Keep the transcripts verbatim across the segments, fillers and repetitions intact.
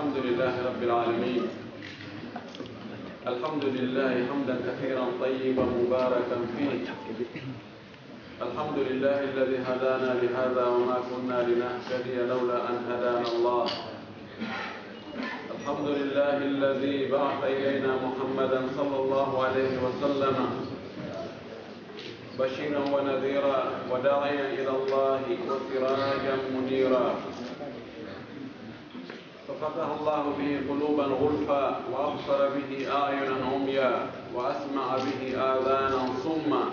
الحمد لله رب العالمين. الحمد لله حمدا كثيرا طيبا مباركا فيه. الحمد لله الذي هدانا لهذا وما كنا لنهتدي لولا أن هدانا الله. الحمد لله الذي بعث إلينا محمدا صلى الله عليه وسلم بشيرا ونذيرا وداعيا إلى الله وسراجا منيرا. ففتح الله به قلوبا غلفا، وأبصر به أعينا عميا، وأسمع به آذانا صما،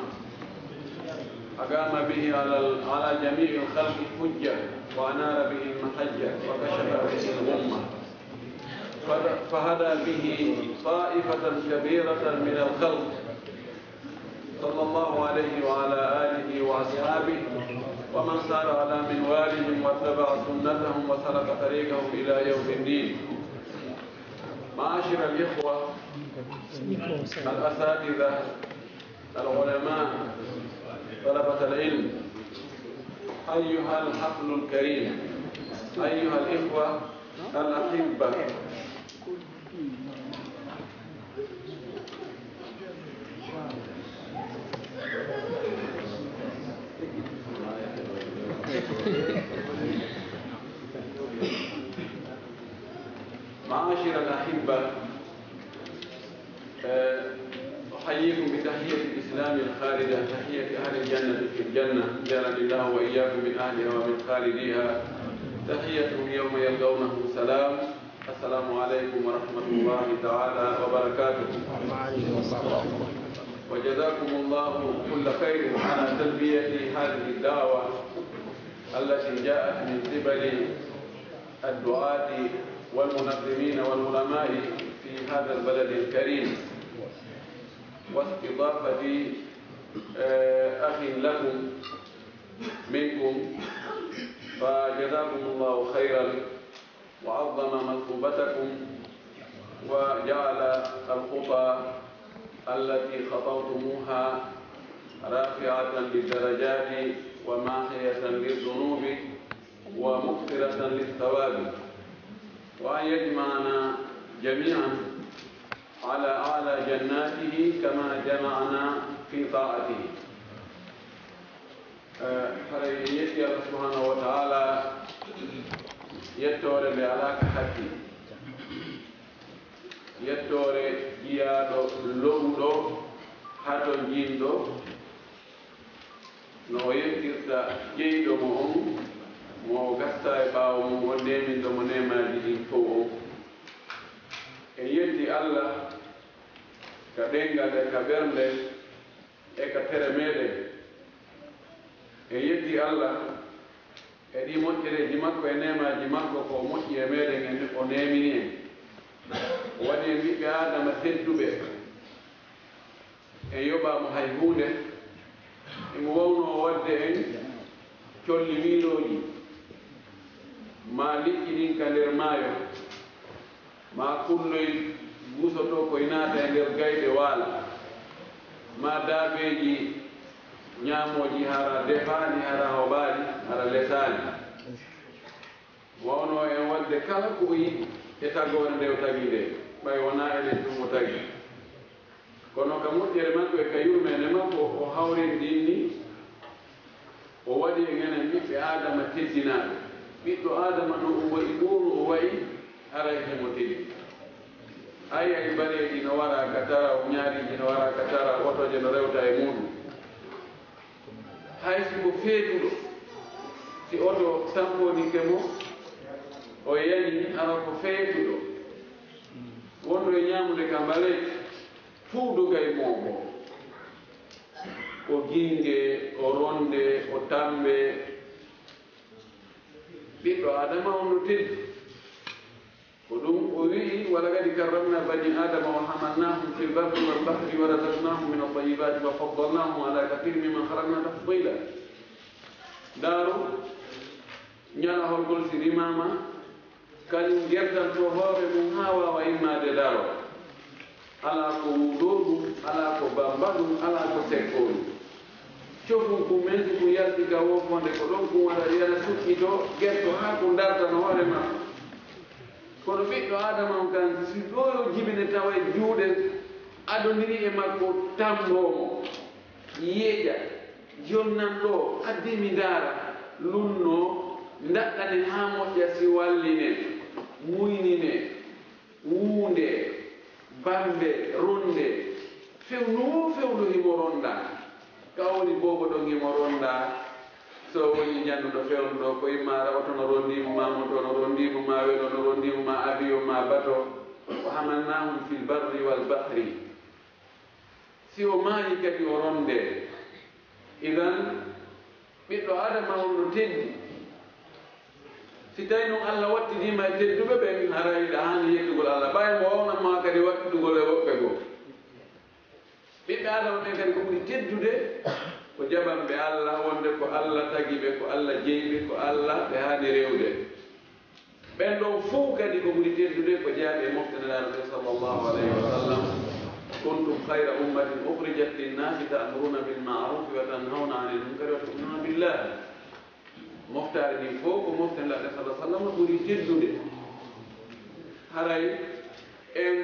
أقام به على ال-، على جميع الخلق حجة، وأنار به المحجة، وكشف به الغمة، فد-، فهدى به طائفة كبيرة من الخلق، صلى الله عليه وعلى آله وأصحابه ومن سار على منوالهم واتبع سنتهم وسلك طريقهم إلى يوم الدين. معاشر الإخوة الأساتذة العلماء طلبة العلم، أيها الحفل الكريم، أيها الإخوة الأحبة، معاشر الأحبة، آه، أحييكم بتحية الإسلام الخالدة، تحية أهل الجنة في الجنة، جعلني الله وإياكم من أهلها ومن خالديها. تحيتهم يوم يلقونه سلام. السلام عليكم ورحمة الله تعالى وبركاته. وجزاكم الله كل خير على تلبية هذه الدعوة التي جاءت من قبل الدعاة والمنظمين والعلماء في هذا البلد الكريم، واستضافة، آه، أخ لكم منكم، فجزاكم الله خيرا وعظم مثوبتكم وجعل الخطى التي خطوتموها رافعة للدرجات وماحية للذنوب ومكثرة للثواب، وأن يجمعنا جميعا على أعلى جناته كما جمعنا في طاعته. Eh, haray en yetti Allah subhanahu wa ta'ala, yettoore nde alaa ka hatti. Yettoore jiyaaɗo lo'uɗo, hatonjinɗo, no o yettirta jeyɗo mo on, mo o gasta e ɓaawo mum on, neeminɗo mo neemaaji ɗin fow on. En yetti Allah ka ɗemngal e ka ɓernde e ka tere meɗen. En yetti Allah e ɗi moƴƴereeji makko e neemaaji makko, ko o moƴƴi e meɗen, en o neemini en. O waɗi en ɓiɓɓe Aadama tedduɓe. En yoɓaama hay huunde. Imo wawnoo waɗde en colli miirooji, maa liƴƴi ɗin ka nder maayo, maa kulloy gusotoo koy naata e nder gayɗe waala, maa daabeeji ñaamooji hara defaali, hara hoɓaali, hara lesaali. Wawnoo en waɗde kala ko o yiɗi e tagoore nde o tagi nde, ɓay wonaa enen tun o tagi. Kono ka moƴƴere makko e ka yurmeende makko, o hawrindinni, o waɗi en enen ɓiɓɓe Aadama teddinaaɓe. Ɓiɗɗo Aadama no o wa'i ɗoo, no o wa'i, haray himo teddi. Ay, ay, bareeji no wara ka tara, ñaariiji no wara ka tara, otooje no rewta e muuɗum. Hay si ko feetuɗo, si oto tamponike mo, o yani, hara ko feetuɗo. Wonɗo e ñaamude ka mbale, fuu dogay moobo. O ginge, o ronde, o tambe. Ɓiɗɗo Aadama on no teddi. Ko ɗum o wi'i, "ولقد كرمنا بني آدم وحملناهم في البر والبحر ورزقناهم من الطيبات وفضلناهم على كثير ممن خلقنا تفضيلا." Ndaaru, ñalahol ngol si rimaama, kañum gertanto hoore mum haa waawa immaade daro. Alaa ko wuudoo ɗum, alaa ko bamba ɗum, alaa ko sekkoo ɗum. Cofum kun men si kun yalti ka woofonde, ko ɗon kun waɗa yana suɓɓitoo, gerto haa kun dartano hoore makko. Kono ɓiɗɗo Aadama on kan, si ɗo yo jibine tawa e juuɗe adondiri e makko, tammboo mo, yeeƴa, jonnan ɗo, addee mi ndaara, lunnoo, ndaɗɗanee haa moƴƴa, si wallinee, muynine, wuundee, bammbee, ronndee, fewndo woo fewndo himo ronndaa. Ka woni boobo ɗon himo ronndaa, so woni jannuɗo fewndo ɗo, ko imma rawa to no ronndii mo, maa mo to no ronndii mo, maa welo no ronndii mo, maa avion, maa bato. Wa hamalnaahum fil barri wal bahri. Si o maayi kadi o ronndee. Idan, ɓiɗɗo Aadama on no teddi. Si tawi non Allah wattidii ma e tedduɓe ɓen, haray hiɗa haani yettugol Allah. Ɓay mo wawnan ma kadi wattidugol e woɓɓe goo. Ɓiɓɓe Aadama ɓen kadi ko ɓuri teddude ko jaɓanɓe Allah, wonde ko Allah tagi ɓe, ko Allah jeyi ɓe, ko Allah ɓe haani rewde. Ɓen ɗon fow kadi ko ɓuri teddude ko jaabi e mofte Nelaaɗo ɓen, sallallahu alayhi wa sallam: "Kuntum khayra ummatin ukhrijat linnasi ta'muruna bil ma'rufi wa tanhawna anil munkari wa tu'minuna billah." Moftaare ndin fow ko mofte Nelaaɗo, sallallahu alayhi wa sallam, ɓuri teddude. Haray en,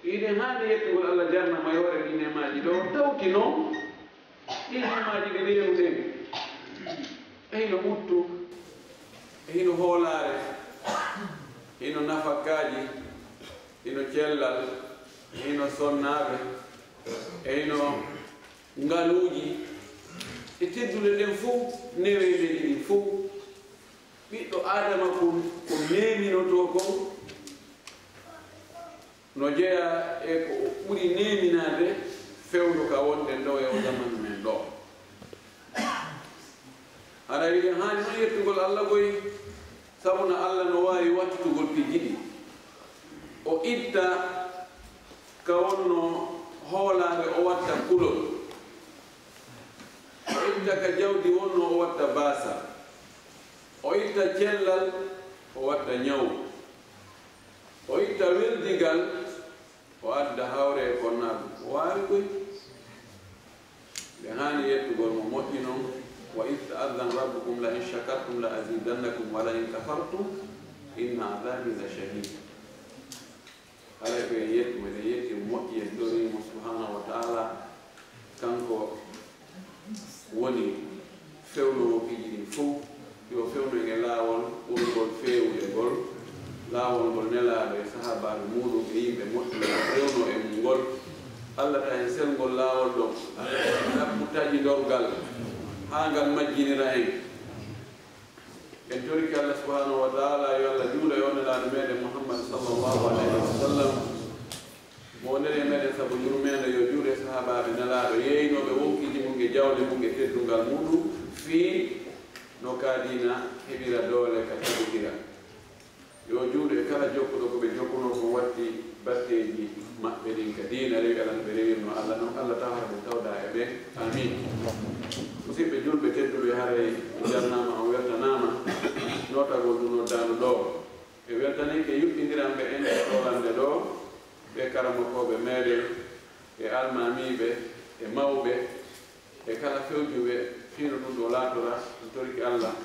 hiɗen haani yettugol Allah jarna mo e hoore ɗii neemaaji ɗoo, tawti non ɗii neemaaji ɗi reeruɗen, e hino ɓuttu, e hino hoolaare, hino nafakkaaji, hino cellal, hino sonnaaɓe, e hino ngaluuji, e teddude ɗen fow, neweendeeji ɗin fow. Ɓiɗɗo Aadama kon, ko neeminotoo kon, no jeyaa e ko o ɓuri neeminaade fewndo ka wonɗen ɗoo e oo zamanu men ɗoo. Haray hiɗen haani non yettugol Allah koy, sabu no Allah no waawi wattitugol piiji ɗin. O itta ka wonnoo hoolaare, o watta kulol. O itta ka jawdi wonnoo, o watta baasal. O itta cellal, o watta ñaw. O itta weldigal, o adda hawre e konnaagu. O waawi koy. Ɓe haani yettugol mo moƴƴi non. "Wa iz ta'azzana rabbukum la in shakartum la azidannakum wa la in kafartum inna azabi la shadid." Haray ko en yettu, eɗen yetti mo moƴƴi, en torii mo subhanahu wa ta'ala. Kanko woni fewnoowo piiji ɗin fow. Yo fewnu en e laawol ɓurngol feewude ngol, laawol ngol Nelaaɗo e sahaabaaɓe muuɗum e yimɓe moƴƴuɓe fewnoo e mum ngol. Allah ta en selngol laawol ɗon, Allah ta en ɗaɓɓu taƴidorgal haa ngal majjinira en. En torike Allah subhanahu wa ta'ala, yo Allah juulo e on Nelaaɗo meɗen Muhammad sallallahu alayhi wa sallam. Mo woniri e meɗen sabu yurmeende, yo juulo e sahaabaaɓe Nelaaɗo yeeynooɓe wonkiiji mum e jawle mum e teddungal muuɗum, fii no ka diina heɓira doole, ka tabitira. Yo juulo e kala jokkuɗo ko ɓe jokkunoo kon, watti batteeji maɓɓe ɗin ka diina, rewi alan ɓe rewirnoo Allah non. Allah ta hara ɓe tawda e ɓen. Amin. Musidɓe julɓe tedduɓe, haray jarnaama, on weltanaama nootagol ndu noddaandu ɗoo. E weltanike yuɓɓindiranɓe en e toolannde ɗoo, ɓe karamokooɓe meɗen, e almaamiiɓe, e mawɓe, e kala fewjuɓe fii no ɗum ɗoo laatora. En torike Allah,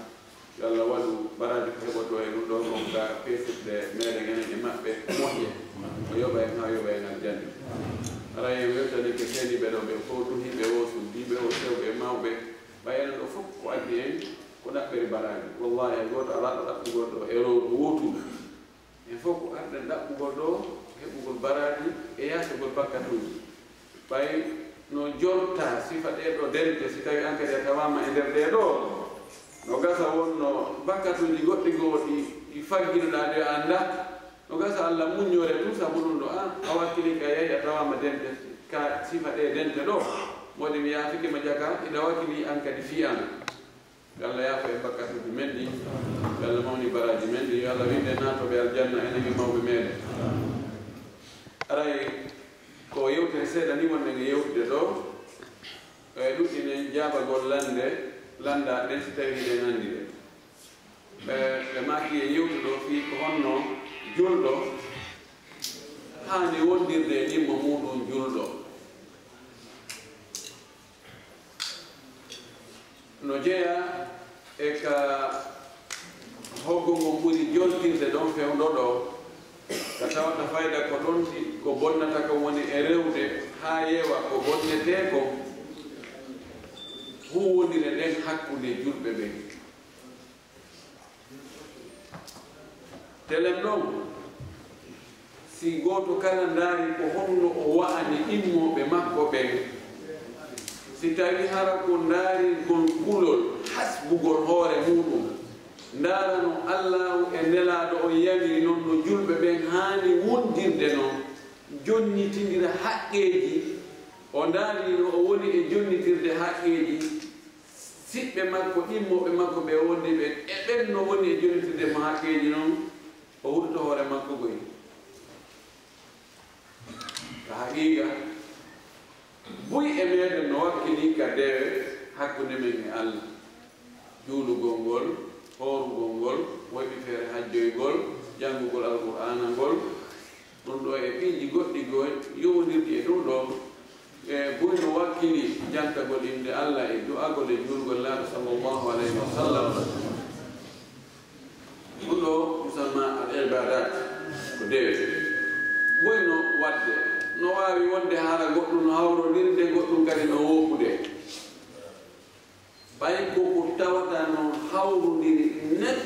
yo Allah waɗu baraaji ko heɓotoo e ɗum ɗoo kon ka peesirɗe meɗen enen e maɓɓe moƴƴe. O yoɓa en haa yoɓa en aljanna. Haray en weltanike seeniiɓe ɗoo ɓen fow, duhiiɓe woo, suddiiɓe woo, sewɓe e mawɓe. Ɓay enen ɗoo fow ko addi en ko ɗaɓɓere baraaji. Wallaahi, hay gooto alaa ɗo ɗaɓɓugol ɗoo e rewru wootudu. En fow ko arɗen ɗaɓɓugol ɗoo heɓugol baraaji e yaacagol bakkatuuji. Ɓay no jortaa sifa ɗee ɗoo dente, si tawii an kadi a tawaama e nder ɗee ɗoo, no gasa wonno bakkatuuji goɗɗi goo ɗi, ɗi fagginoɗaa ɗi a anndaa. No gasa Allah muññore tun sabu ɗum ɗoo, a, a wakkilii ka yahi a tawaama dente, ka sifa ɗee dente ɗoo. Moodi mi yaafike ma jaka, hiɗa wakkilii an kadi fii an. Yo Allah yaafo en bakkatuuji men ɗi. Yo Allah mawni baraaji men ɗi. Yo Allah windu en naatooɓe aljanna, enen e mawɓe meɗen. Aray, ko yewtere seeɗa ni wonɗen e yewtude ɗoo. E ɗuɗɗinen jaabagol lannde, lannda ɗen si tawii hiɗen anndi ɗe. Ɓe, ɓe maaki e yewtude ɗoo fii ko honno julɗo haani wondirde e ɗimmo muuɗum julɗo. No jeyaa e ka hoggo ngon ɓuri joltirde ɗon fewndo ɗoo, Ka tawata fayda ko ɗon ti, ko bonnata ko woni e rewde haa yeewa ko bonnetee ko, huuwondire nden hakkunde julɓe ɓen. Telen ɗon, si gooto kala ndaari ko honno o wa'ani immooɓe makko ɓen, si tawi hara ko ndaaringol kulol hasbugol hoore muuɗum, ndaarano Allaahu e Nelaaɗo on yamiri non no julɓe ɓen haani wondirde non, jonnitindira haqqeeji, o ndaari no o woni e jonnitirde haqqeeji siɓɓe makko, immooɓe makko ɓe wondi ɓen, e ɓen no woni e jonnitirde mo haqqeeji non, o huɗoto hoore makko goy. Ka haqiiqa, buy e meɗen no wakkilii ka dewe hakkunde men e Allah. Juulugol ngol, hoorugol ngol, woyɓi feere hajjoygol, janngugol Alqur'aana ngol, ɗum ɗo e piiji goɗɗi goo yowondirɗi e ɗum ɗo, e buy no wakkilii jantagol innde Allah e du'agol e juulgol Nelaaɗo sallallahu alayhi wa sallam. Ɗum ɗo yusamma al ibadat, ko dewe. Buy no waɗde, no waawi wonde hara goɗɗum no hawrondirde, goɗɗum kadi no woppude. Ɓay ko ko tawata no hawrondiri net,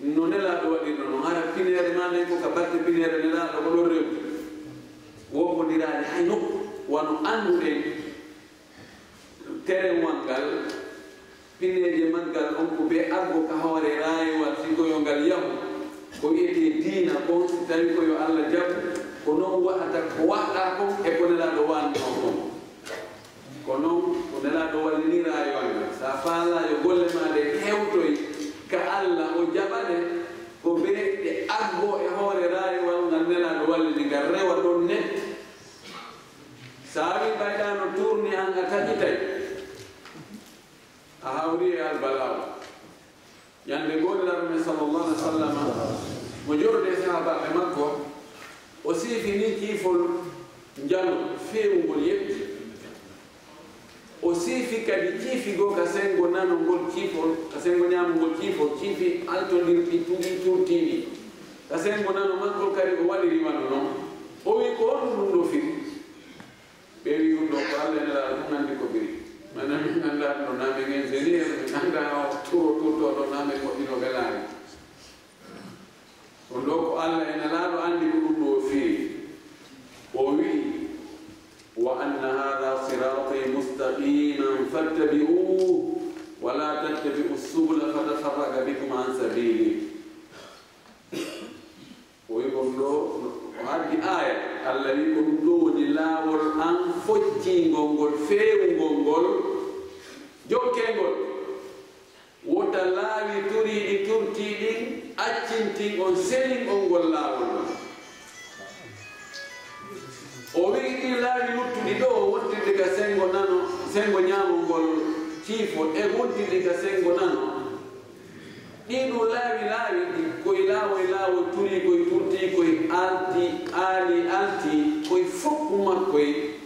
no Nelaaɗo waɗirno non, hara pineere maa nden ko ka batte pineere Nelaaɗo ko ɗon rewti. Woppondiraali hay nokku, wano annduɗen terewal ngal, pineeje maggal on ko bee aggo ka hoore raayuwal, si ko yo ngal yahu, ko wi'etee diina kon, si tawi ko yo Allah jaɓu, ko non wa'ata ko waɗɗaa kon e ko Nelaaɗo wa'annoo kon. Ko non ko Nelaaɗo wallini raayuwal ngal. Sa faalaa yo golle maa ɗe hewtoy ka Allah, o jaɓa ɗe, ko bee ɗe aggoo e hoore raayuwal ngal Nelaaɗo wallini ngal rewa ɗon ne. Sa wii ɓayɗaa no tuurni an a taƴitay, a hawri e albalaawo. Ñande goo Nelaaɗo men sallallahu alaihi wa sallam, mo jooɗodii e sahaabaaɓe makko, o siifini ciifol njano feewungol yetti. O siifi kadi ciifi goo ka senngo nano ngol ciifol, ka senngo ñaamo ngol ciifol, ciifi altondirɗi, tuɗi turtiiɗi. Ka senngo nano maggol kadi o waɗiri wano non. O wi'i, "Ko honɗum ɗum ɗoo firi?" Ɓe wi'i, "Ɗum ɗoo ko Allah e Nelaaɗo tun anndi ko firi. Maanaa min anndaa ɗum ɗoo, naa min ingénieur, min anndaa o turo turtooɗo, naa min moƴƴinooɓe laawi. Ɗum ɗoo ko Allah e Nelaaɗo anndi ko ɗum ɗoo firi." O wi'i, "Wa anna haadha siraati mustaqiman fattabi'uuhu, wa laa tattabi'u subula fatafarraqa bikum an sabiilihi." O wi'i ko ɗum ɗoo, o addi aaya, Allah wi'i ko ɗum ɗoo woni laawol an focciingol ngol, feewungol ngol, jokkee ngol. Wota laawi turiiɗi turtii ɗin accintin on, selin on ngol laawol ɗon. O wi'i ɗin laawi luttuɗi ɗoo wontirde ka senngo nano, senngo ñaamo ngol ciifol, e wontirde ka senngo nano. Ɗii ɗoo laawi laawi ɗi, koy laawol laawol, turii koy, turtii koy, alti, aali, alti, koy fof makkoy.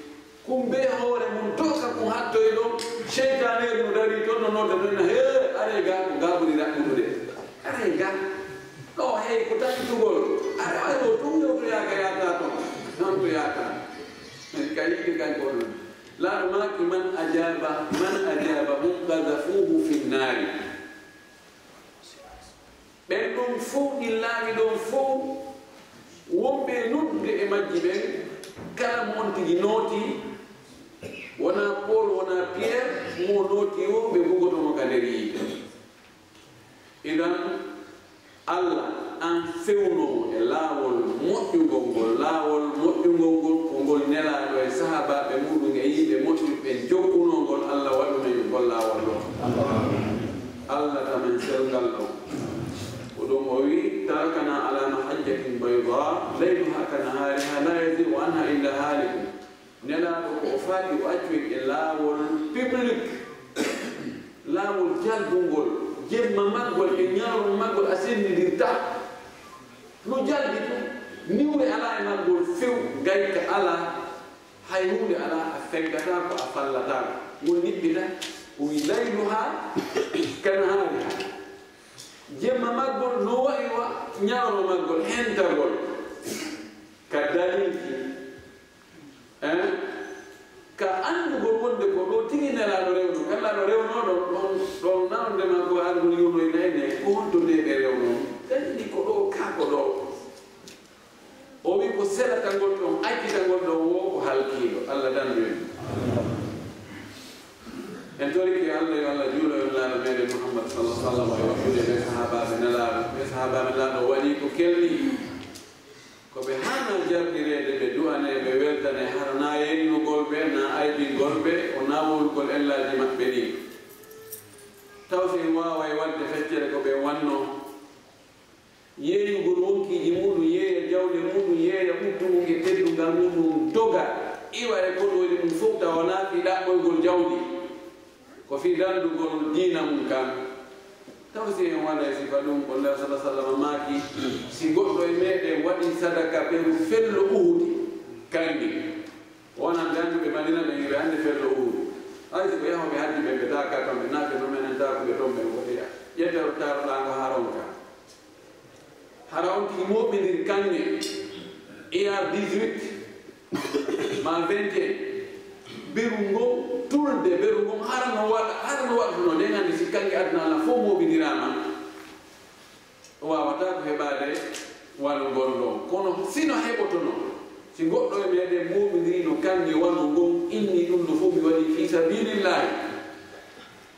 Kun bee hoore mun, doka kun hattoy ɗon. Seytaaneeru no darii ton, no nodda ton, "Hee, aree gaa, ko gaa ɓuri raɓɓutude. Aree gaa. Ɗoo, hey, ko taƴitugol. Aree, aree ɗoo, tun yewtoyaaka, yaataa ton. Non to yaataa." Ka yiide kan ko ɗon. Laaɗo maaki, "Man ajaaba, man ajaabahum qazafuuhu fi nnaari." Ɓen ɗon fow, ɗin laawi ɗon fow, wonɓe e noddude e majji ɓen, kala mo on tigi nooti, wonaa Paul, wonaa Pierre, mo nooti o, ɓe mbugoto mo ka nder yiite. Idan, Allah, an fewnoowo e laawol moƴƴungol ngol, laawol moƴƴungol ngol, ko ngol Nelaaɗo e sahaabaaɓe muuɗum e yimɓe moƴƴuɓe ɓen jokkunoo ngol, Allah waɗu men ngol laawol ɗon. Allah tamen selngal ɗon. Ko ɗum o wi'i, "Tarakana ala mahajjatin bayda, layluha ka nahariha, la yazigu anha illa halikun." Nelaaɗo ko o faati, o accu en e laawol public, laawol jalbungol, jemma maggol e ñalawma maggol a senndindirtaa. No jalbi tun, niwre alaa e maggol few, gayka alaa, hay huunde alaa, a feggataako, a fallataako. Ngol niɓɓita, o wi'i, "Layluha ka nahariha." Jemma maggol no wa'i wa, Ñawno maggol, hentagol ka dalilji, eh, ka anndugol wonde ko ɗo tigi Nelaaɗo rewno, ka Nelaaɗo rewno ɗon, ɗon, ɗon nawde makko argol yonoyna en, ko honto nde ɓe rewno? Dalili ko ɗo, ka ko ɗo. O wi ko selatagol ɗon, accitagol ɗon wo ko halkiiɗo. Allah dandu en. En torike Allah, yo Allah juulo e Nelaaɗo meɗen Muhammad sallallahu alaihi wa sallam, e ɓe sahaabaaɓe Nelaaɗo, ɓe sahaabaaɓe Nelaaɗo waɗi ko kelɗi, ko ɓe haana jarɗireede, ɓe du'anee, ɓe weltanee, hara na yennugol ɓe, na aybingol ɓe, o na wowlugol ellaaji maɓɓe ɗin. Taw si en waaway waɗde feccere ko ɓe wannoo. Yeeyugol wonkiiji muuɗum, yeeya jawle muuɗum, yeeya ɓuttu mum e teddungal muuɗum, doga, iwa e koɗooli mum fof, tawa wonaa fii ɗaɓɓoygol jawdi, ko fii danndugol diina mum kan. Taw si en waɗay sifa ɗum, ko Nelaaɗo sallallaahu alayhi wa sallam maaki, si goɗɗo e meɗen waɗii sadaka beru fello Uhudi, kanŋe, wonande annduɓe Madina ɓen, hiɓe anndi fello Uhudi. Hay si ko yahooɓe hajji ɓen, ɓe taaka ton, ɓe naake no menen taakuɓe ton ɓen, woɗɗi ƴettere taroɗaa ngo haa ronka. Hara on tigi mooɓindiri kanŋe, I R dix-huit, ma vingt et un, beru ngon tulde, beru ngon hara no waɗa, hara no waɗa no, nden anndi si kanŋe aduna Allah fof mooɓindiraama, o waawataa ko heɓaade wano ngon ɗon. Kono si no heɓotono, si goɗɗo e meɗen mooɓindiri no kanŋe wano ngon, inni ɗum no fof mi waɗi fii sabiilillaahi,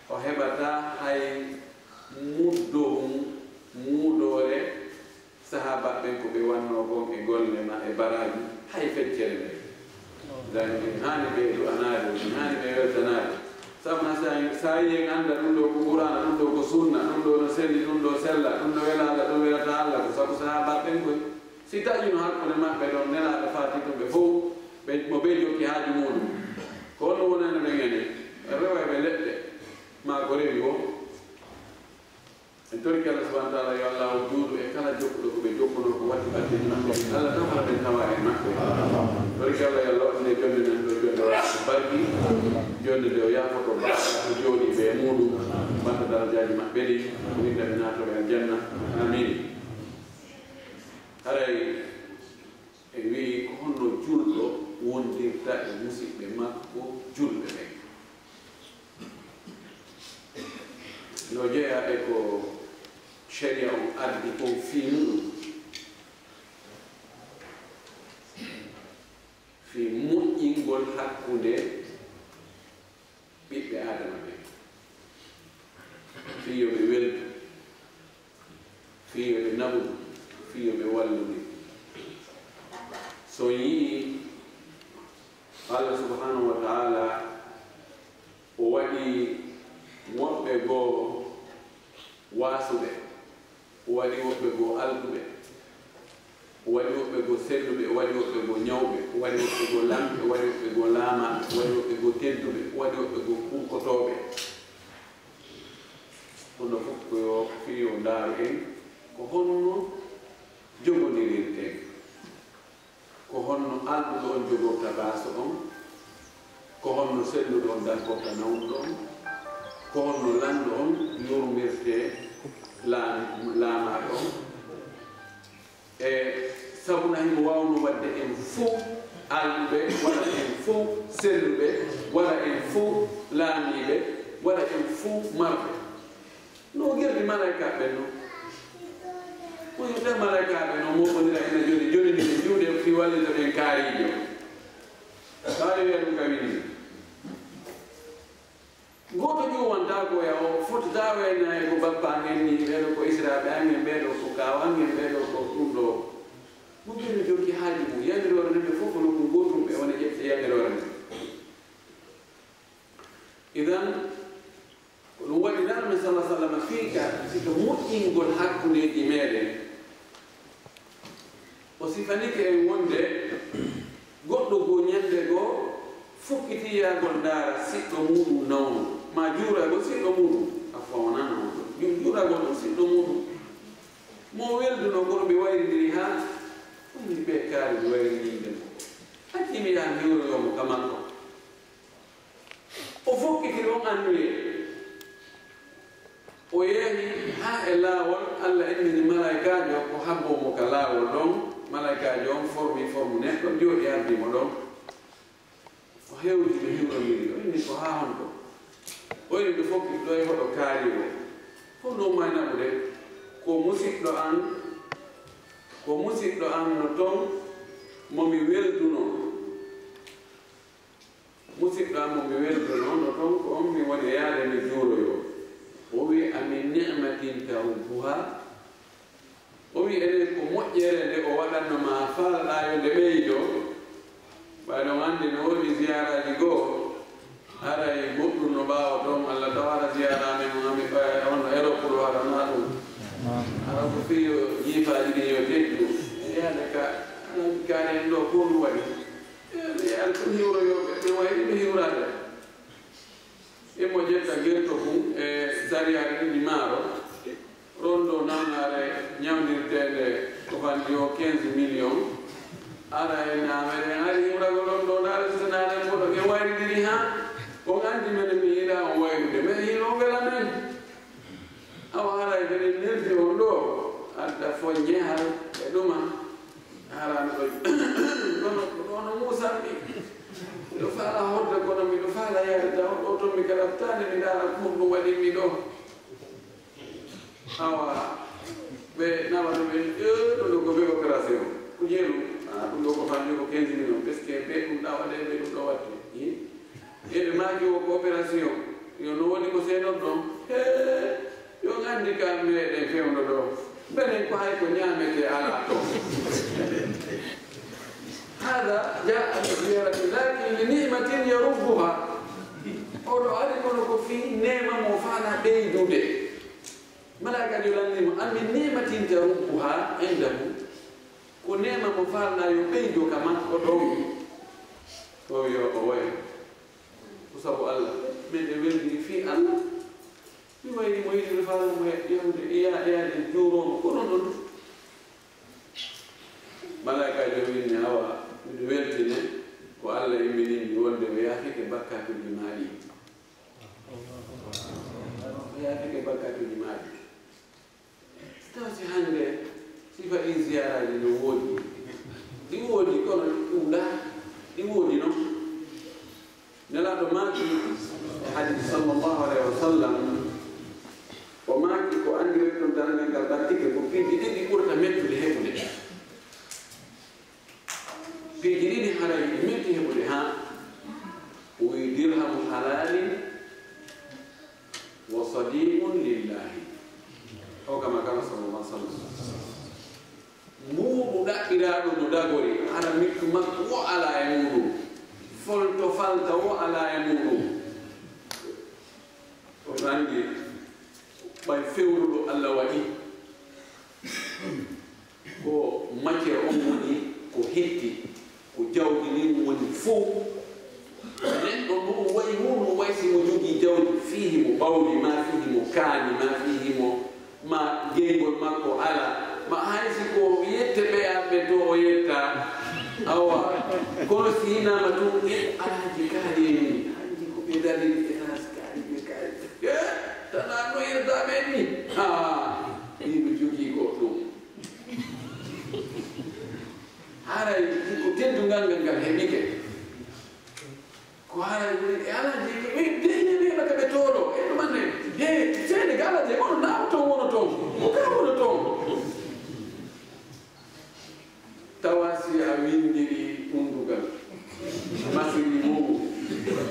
o heɓataa hay muddo mum, muudoore sahaaba ɓen ko ɓe wannoo kon e golle ma e baraaji, hay feccere nde. Dani en haani ɓe du'anaade, en haani ɓe weltanaade. Sabu na sa, sa yi en annda ɗum ɗo ko Qur'aana, ɗum ɗo ko sunna, ɗum ɗo no selli, ɗum ɗo sella, ɗum no wela Allah, ɗum welata Allah, ko sabu sahaaba ɓen koy. Si taƴino hakkunde maɓɓe ɗon, Nelaaɗo faati ɗum ɓe fow, ɓe, mo ɓe jokki haaju muuɗum. Ko honno wonani ɓen enen? Ɓe reway ɓe leɗɗe, maa ko rewi wo. En torike Allah subhanahu wa ta'ala, yo Allah o juuɗo e kala jokkuɗo ko ɓe jokkunoo ko watti ɓaddeeji maɓɓe. Allah tawara ɓen tawa en maɓɓe. Torike Allah yo Allah waɗɗine jonnde men ɗo, jonnde waɗa ko barki, jonnde nde o yaafoto baɗɗo ko jooɗi ɓe e muuɗum, banta darajaaji maɓɓe ɗi, o winda ɓe naatooɓe aljanna. Amin. Haray en wi'i ko honno julɗo wondirta e musiɓɓe makko julɓe ɓen. No jeyaa e ko sharia on addi kon fii muɗum, fii moƴƴingol hakkunde ɓiɓɓe Aadama ɓen, fii yo ɓe weldu, fii yo ɓe naɓu, fii yo ɓe wallu. So on yi'ii Allah subhanahu wa ta'ala o waɗi woɓɓe goo waasuɓe, o waɗi woɓɓe goo alɗuɓe, o waɗi woɓɓe goo selluɓe, o waɗi woɓɓe goo ñawɓe, o waɗi woɓɓe goo lamɓe, o waɗi woɓɓe goo laamaaɓe, o waɗi woɓɓe goo tedduɓe, o waɗi woɓɓe goo kurkotooɓe. Kono fof ko yo fii yo ndaaru en ko honno jogondirirten. Ko honno alɗuɗo on jogorta baaso on? Ko honno selluɗo on darkorta nawnuɗo on? Ko honno lanɗo on yurmirtee laam-, laamaaɗo on? E sabu na himo waawno waɗde en fow alɗuɓe, waɗa en fow selluɓe, waɗa en fow laamiiɓe, waɗa en fow marɓe. No gerdi malaykaaɓe ɓen non. Ko yimɓe malaykaaɓe non, mo wonira ina joni, joni ni ɓe juuɗe fii wallita ɓen kaariijo. Ɓaaɗo wiya ɗum ka winndi. Gooto ƴuwantaa ko ya o fotataa wayna e ko bappa ngen ni, ɓee ɗoo ko esiraaɓe an ngen, ɓee ɗoo ko kaaw an ngen, ɓee ɗoo ko ɗum ɗoo. Mo ɓe no jokki haaju mum, yamiroore nden ɓe fof ko nokku gootum ɓe woni ƴeɓte yamiroore nden. Idan, ko ɗum waɗi Nelaaɗo men sallallaahu alayhi wa sallam fii ka, si ka moƴƴingol hakkundeeji meɗen. O sifanike en wonde goɗɗo goo ñande goo fukkitii yaagol ndaara siɗɗo muuɗum nawɗo, maa juuragol siɗɗo muuɗum, afwan wonaa nawɗo, ju-, juuragol ɗum siɗɗo muuɗum. Mo welduno kono ɓe wayrindiri haa, ɗum ɓe kaari ɓe wayrindiri nden. Hakkii mi yaha mi hiwroyoo mo ka makko. O fokkitiri on anniyee. O yehi haa e laawol, Allah innini malaykaajo ko habboo mo ka laawol ɗon. Malaykaajo on formi formu neɗɗo, jooɗi ardii mo ɗon. O hewti ɓe hiwrondiri, o inni ko haa honto? O inni ɓe fof ɗo e hoɗo kaari o. Fof no umma e naɓude, ko musiɗɗo an, ko musiɗɗo an no ton mo mi weldunoo. Musiɗɗo am mo mi welduno no ton ko on mi woni e yaade mi juuroyo. O wi amin ni'matin tarubbuha. O wi enen ko moƴƴere nde o waɗanno ma faalɗa yo nde ɓeydo. Ɓay ɗon anndi no woodi ziyaraaji goo. Haray goɗɗum no ɓaawo ton Allah taw hara ziyara amen on ami ɓay on Europe ɗo hara na ɗum. Hara ko fii yo jiifaaji ɗin yo teƴƴu. E yaade ka alaaji kaari en ɗo ko ɗum waɗi. Ɓe alko hiwroyooɓe ɓe wayri ɓe hiwraade. Imo ƴetta gerto kun e sariyaare ɗiɗi maaro. Rondo nannaare ñawndirteende ko fanɗi o quinze millions. Ara e naamere en ari hiwragol on ɗo naare sitanaare mboɗo ɓe wayrindiri ha. On anndi mene mi yiɗa on wayrude mais hino wela men. Awa haray minen neldi on ɗo adda fo ñehal e ɗuma. Harano ɗo kono ɗono musanmi. Miɗo faala horde kono miɗo faala yaade taw ɗo ton mi kala tane mi ɗaara ko ɗum waɗi mi ɗo. Awa ɓe nawata ɓe ɗum ɗo ko ɓe opération ko jeelu. A ɗum ɗo ko fanni ko quinze millions parce que ɓe ɗum ɗa waɗe ɓe ɗum ɗo watte. Eɓe maaki o ko opération yo no woni ko seenor ɗon. He yo gandi ka meɗen fewndo ɗo. Benen ko hay ko ñaamete ala to. Hada jaa bi ziyarati lakin li ni'matin yarubbuha. Oɗo ari kono ko fi neema mo fana ɓeydude. Malaikajo lannimo amin ni'matin tarubbuha indahu. Ko neema mo faalɗa yo ɓeydo ka makko ɗon. O yo o wayo ko sabu Allah. Min ɓe weldiri fii Allah. Mi wayri mo yiɗi faala mo yahude yaade juuroomo ko ɗon ɗon. Malaikajo winni awa miɗo weltine ko Allah imminimmi wonde o yaafike bakkatuji maa ɗi. O yaafike bakkatuji maa ɗi. Taw si hannde sifa ɗin ziyaraaji no woodi. Ɗi woodi kono ɗi ɗuuɗa. Ɗi woodi non. Nelaaɗo maaki e hadis sallallahu alayhi wa sallam o maaki ko anndireten darngal ngal ɓattike ko piiji ɗiɗi ɓurata mettude heɓude. Piiji ɗiɗi haray ɗi metti heɓude haa o wi dirhamu halalin wa sadiqun lillahi. O kama kala sallallahu sallam mbuuɗu ɗaɓɓiraaɗo no dagori hara mittu makko wo alaa e muɗum. Folto falta wo alaa e muɗum. Oto anndi ɓay fewruɗo Allah waɗi ko matière on woni ko hetti ko jawdi ndin woni fow. Neɗɗo ɗum wayi mum no wayi si mo jogii jawdi fii himo ɓawli ma fii himo kaani ma fii himo ma geyngol makko ala ma hay si ko yette ɓeyaaɓe to o yetta. Awa kono si hinaama tun e alaaji kaani en hanji ko ɓe dalili e nas kaani ɓe kaani. Tana no yirdaɓe ni ha ɗiɗo jogii goɗɗum. Haray ko teddungal ngal ngal heɓike. Ko haray woni e alaji ɓe deñe ɓe ɓaka ɓe toolo e ɗumanne he seede ga alaji e ono nawa ton wono ton ko ka wono ton. Tawa si a winndiri unndugal masiri mum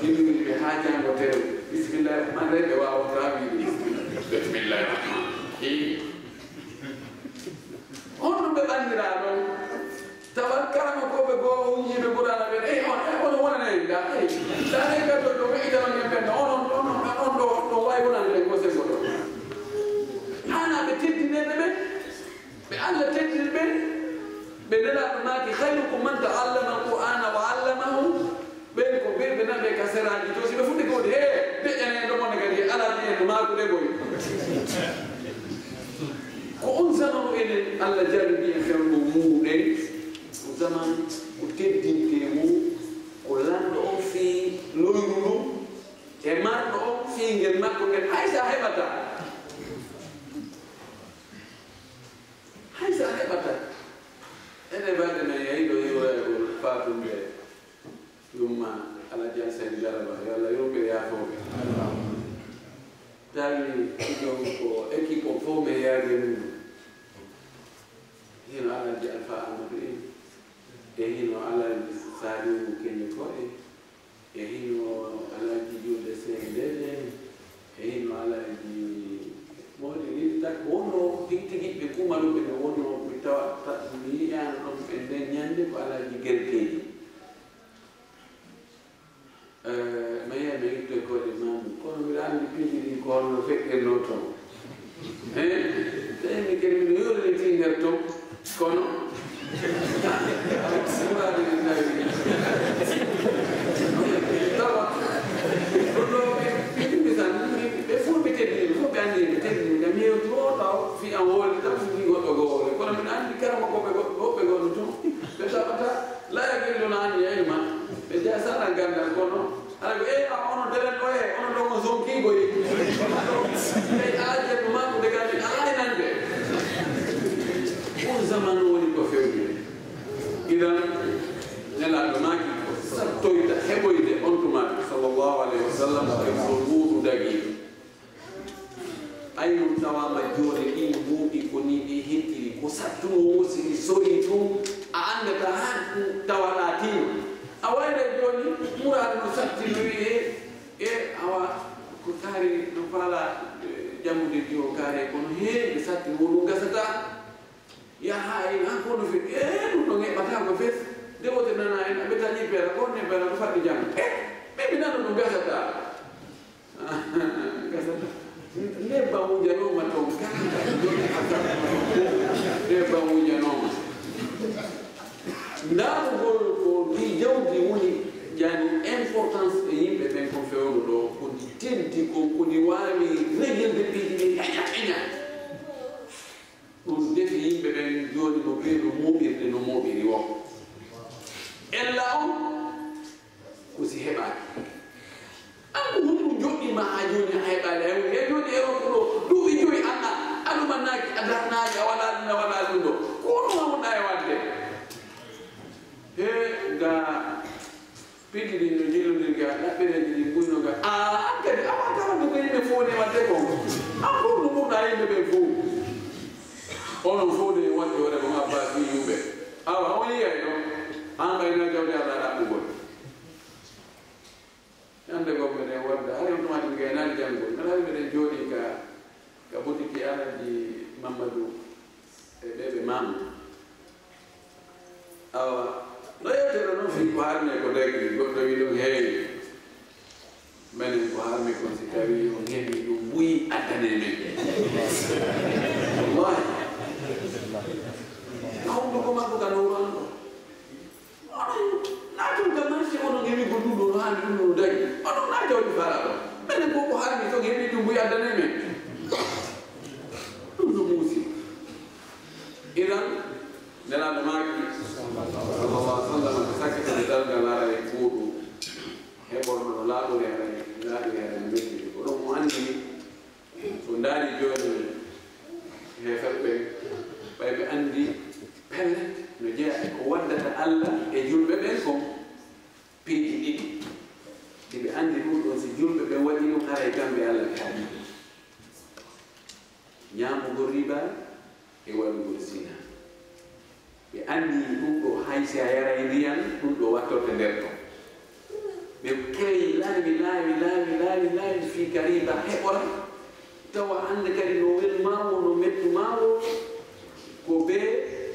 inniri ɓe haa janngo tew bismillahi rahmani rahim ɓe waawata wiide bismillahi rahmani rahim. Honno ɓe ɓanndiraa ɗon? Tawa karamokooɓe goo wunjiiɓe Qur'aana ɓen, eyi on, eyi on wonana en da, eyi da en gaddo ɗo ɓe idano en ɓen, on on on on on ɗo ɗo waawi wonande en ko sengo ɗo. Haana ɓe teddineede ɓe. Ɓe Allah teddini ɓen ɓe nelaaɗo maaki khayrukum man ta'allama alqur'ana wa allamahu. Ɓen ko ɓe ɓe naɓe ka seraaji to si ɓe fuɗɗi ko woni he deƴƴaneen ɗo mone kadi alaa ɗi en no maakude koy. Ko on zamanu enen Allah jarribi en fewndo muuɗen. Ko zaman ko teddintee mum ko lanɗo on fii loyru ndun e marɗo on fii ngel makko ngel hay sa heɓata. Tawi ɗum ko équipe o fof mi yaade mum. Hino Alhaji Alpha Amadou en, e hino Alhaji Saliou Kene ko en, e hino Alhaji Julde Sendel en, e hino Alhaji Mawɗi Lil, tak wonno tigi tigi ɓe kumaluɓe no wonno mi tawa, ta-, mi yi'aano ɗon e nden ñande ko Alhaji Gelkeeji. Eh, mi yi'ay mi ittoy koyɗe maamu, kono mbiɗa anndi piiji ɗin ko honno feƴƴirnoo toon. Eh, tawi mi kadi miɗo yollitii nder toon, kono, muraade min tawi. Tawa, ɗum ɗo ɓe, ɓe ɗum misan, ɓe fof ɓe teddini, ɓe fof ɓe anndi ɓe teddini, ngam mi yewti o taw, fi an hooli tan, fi goɗɗo goo hooli. Kono mbiɗa anndi kala mo ko ɓe goɗɗo, woɓɓe goo no tun, ɓe taɓata, la yaqilluna an ilma, ɓe jaa sana ganndal, kono, Aɗa ko, "Ee, a, onon deren ɗo, ee, onon ɗo on sonki koy." Ɓe aajee ko makko de, kam min alaa e nande. On zamanu woni ko fewni. Idan, Nelaaɗo maaki ko sattoyta heɓoyde on tuma, sallallahu alayhi wa sallam, e ko nguuɗu dagi. Ay, ɗum tawaama jooni, ɗiin buuɗi ko nii ɗi hettiri, ko sattuno wosiri, sori tun, a anndataa haa tawaɗaa tiima. A wayray jooni, muraadu no satti no wi'ee, e awa, ko kaari no faalaa, eh, jammude jiwo kaari, kono heewi satti, wo ɗum gasataa. Yaha en, an ko no fe-, eh, ɗum ɗo ngeɓɓataa ko fes. Nde wote nana en, aɓe taƴi peera, ko ne peera, ko faɗɗi jam. Eh, ɓe mi nana ɗum gasataa. Gasataa. Nde ba wujanooma toon, kala nde ba wujanooma. Ndaarugol ko ndi jawdi woni, yani, importance e yimɓe ɓen kon fewndo ɗo, ko ndi teddi kon, ko ndi waawi rejirde piiji ɗin heña heña. Ɗum defi yimɓe ɓen jooni no ɓee no mooɓirde no mooɓiri woo. Ella on ko si heɓaaki. An ko honɗum joɗɗii ma haa jooni a heɓaali? Ay, e jooni e on ko ɗo duuɓi joyi an a, a ɗumannaaki, a darnaali, a waɗaali ɗum, a waɗaali ɗum ɗo. Ko honɗum a wonɗaa e waɗde? He, ga piiji ɗin no njillondiri ga, ɗaɓɓereeji ɗin ɓuri no ga. A, an kadi, a waɗata wonde ko yimɓe fow ne waɗde kon. An ko honɗum ɓurɗaa yimɓe ɓen fow? Onon fow ne waɗde hoore mon Abbas wi yumɓe. Awa, on yiyay ɗo. An ɓay na jawdi Allah ɗaɓɓugol. Ñande goo meɗen wadda, hari on tuma ɗum gaynaali janngol. Mbeɗa hari meɗen jooɗii ka, ka botiki Alhaji Mammadu e ɓee ɓe maamu. Awa, no yewtere non fii ko harmi ko dagi, goɗɗo wi ɗum heewi. Menen ko harmi kon si tawii on heɓii ɗum buyi addane men. Wallahi. Ka hunduko makko ka nowru an ɗo. Onon naatol ka marché, onon heɓi ko ɗum ɗo no haani, ɗum ɗo no dañi. Onon naata waɗi faala ɗo. Menen ko ko haani ton heɓi ɗum buy addane men. Ɗum no muusi. Idan, Nelaaɗo maaki, sallallahu alaihi wasallam, ko sakkitande darngal ara e kuuɗu. Heɓorno no laaɓori ara e, laaɓiri ara e mettiri. Ko ɗum mo anndini. So ndaari jooni heeferɓe ɓen, ɓay ɓe anndi pellet no jeyaa e ko waddata Alla e julɓe ɓen kon piiji ɗiɗi. Si ɓe anndi ɗum ɗon, si julɓe ɓen waɗi ɗum, haray kamɓe Alla ɓe haɗi. Ñaamugol riba e waɗugol zina. Ɓe anndi ɗum ɗo, hay si a yaray ndiyan, ɗum ɗo wattorte nder ton. Ɓe kewi laawi, laawi, laawi, laawi, laawi, fii ka riba heɓora, tawa hannde kadi no wel maawo, no mettu maawo, ko bee,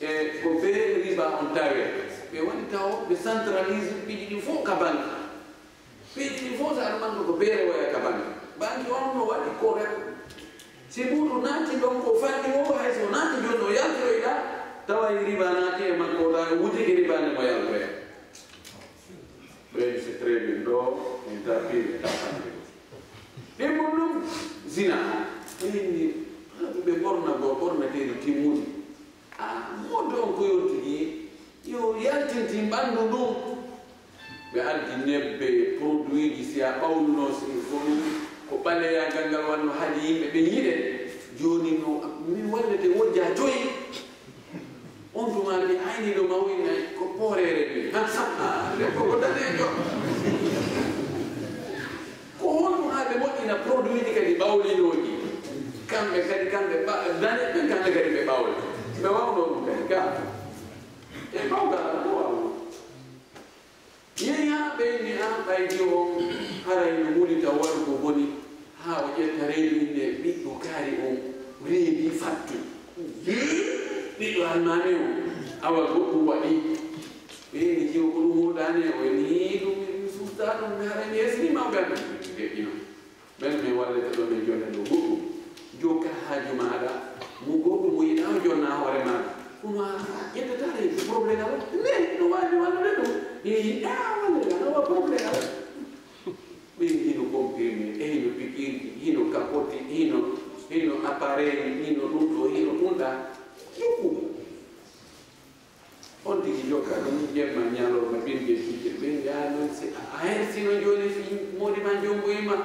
e ko bee riba on tawee. Ɓe waɗi tawo, ɓe centralise piiji ɗin fof ka banque. Piiji ɗin fof, so aɗa manndu ko beere waya ka banque. Banque on no waɗi ko rek. Si buuɗu naati ɗon ko fanni o, hay so naati jooni o yaltoyɗa, tawa riba naati e makko, tawa o wujiki riba nde mo yaltoya. Ɓeydi c'est très bien. Ɗo, en tapiri, tapiri. Ɗimmum ɗum, zina. Ɓeydi, ɓe ɓorna goo, ɓornateeri timmuɗi. A, moɗo on ko yonti ɗi, yo yaltintin ɓanndu ndun. Ɓe addi nebbe, produitji, si a ɓawluno, si ko ɗum, ko ɓaleeyagal ngal wanno haɗi yimɓe ɓe yiɗe. Jooni no, min wallete wojja joyi. On tuma mi ayni ɗo mawina ko pooreere ni. Ha, ha, debbo ko daneejo. Ko honɗum ɓawlinooji. Kamɓe kadi, kamɓe ɓa-, daneeɓe, kamɓe kadi ɓe ɓawla. Ɓe waawno ɗum kadi, ka. E ɓawgal Alla ko waawno. Yehi haa ɓeyni an ɓaydi on, haray no wuli taw waɗu ko boni, haa o ƴetta reedu inde ɓiɗɗo kaari on, reedi fattu. Ɓiɗɗo almaami on, awa goɗɗum waɗi. Ɓeyni jiwo ko ɗum wurɗaani e o, ni ɗum mi suusta ɗum, mi haray mi hesini mawɓe am. Deƴƴino. Ɓen min wallete ɗo min jonnde ɗo goɗɗum. Jokka haaju maaɗa. Mo goɗɗum mo yiɗaa o jonna hoore maaɗa. Kono a ƴettata rewɓe problème ala. Ne no waawi wallude ɗum. E yiɗaa wallude ala wa problème ala. Ɓen hino comprimé, e hino pikiirji, hino kapoti, hino, hino appareil, hino ɗum ɗo, hino ɗum ɗa. Jokku. On tigi jokka ɗum jemma ñalawma, ɓen ɓe fijje ɓe ngaa noon. Si a hersino jooni fii moodi ma jomboyi ma,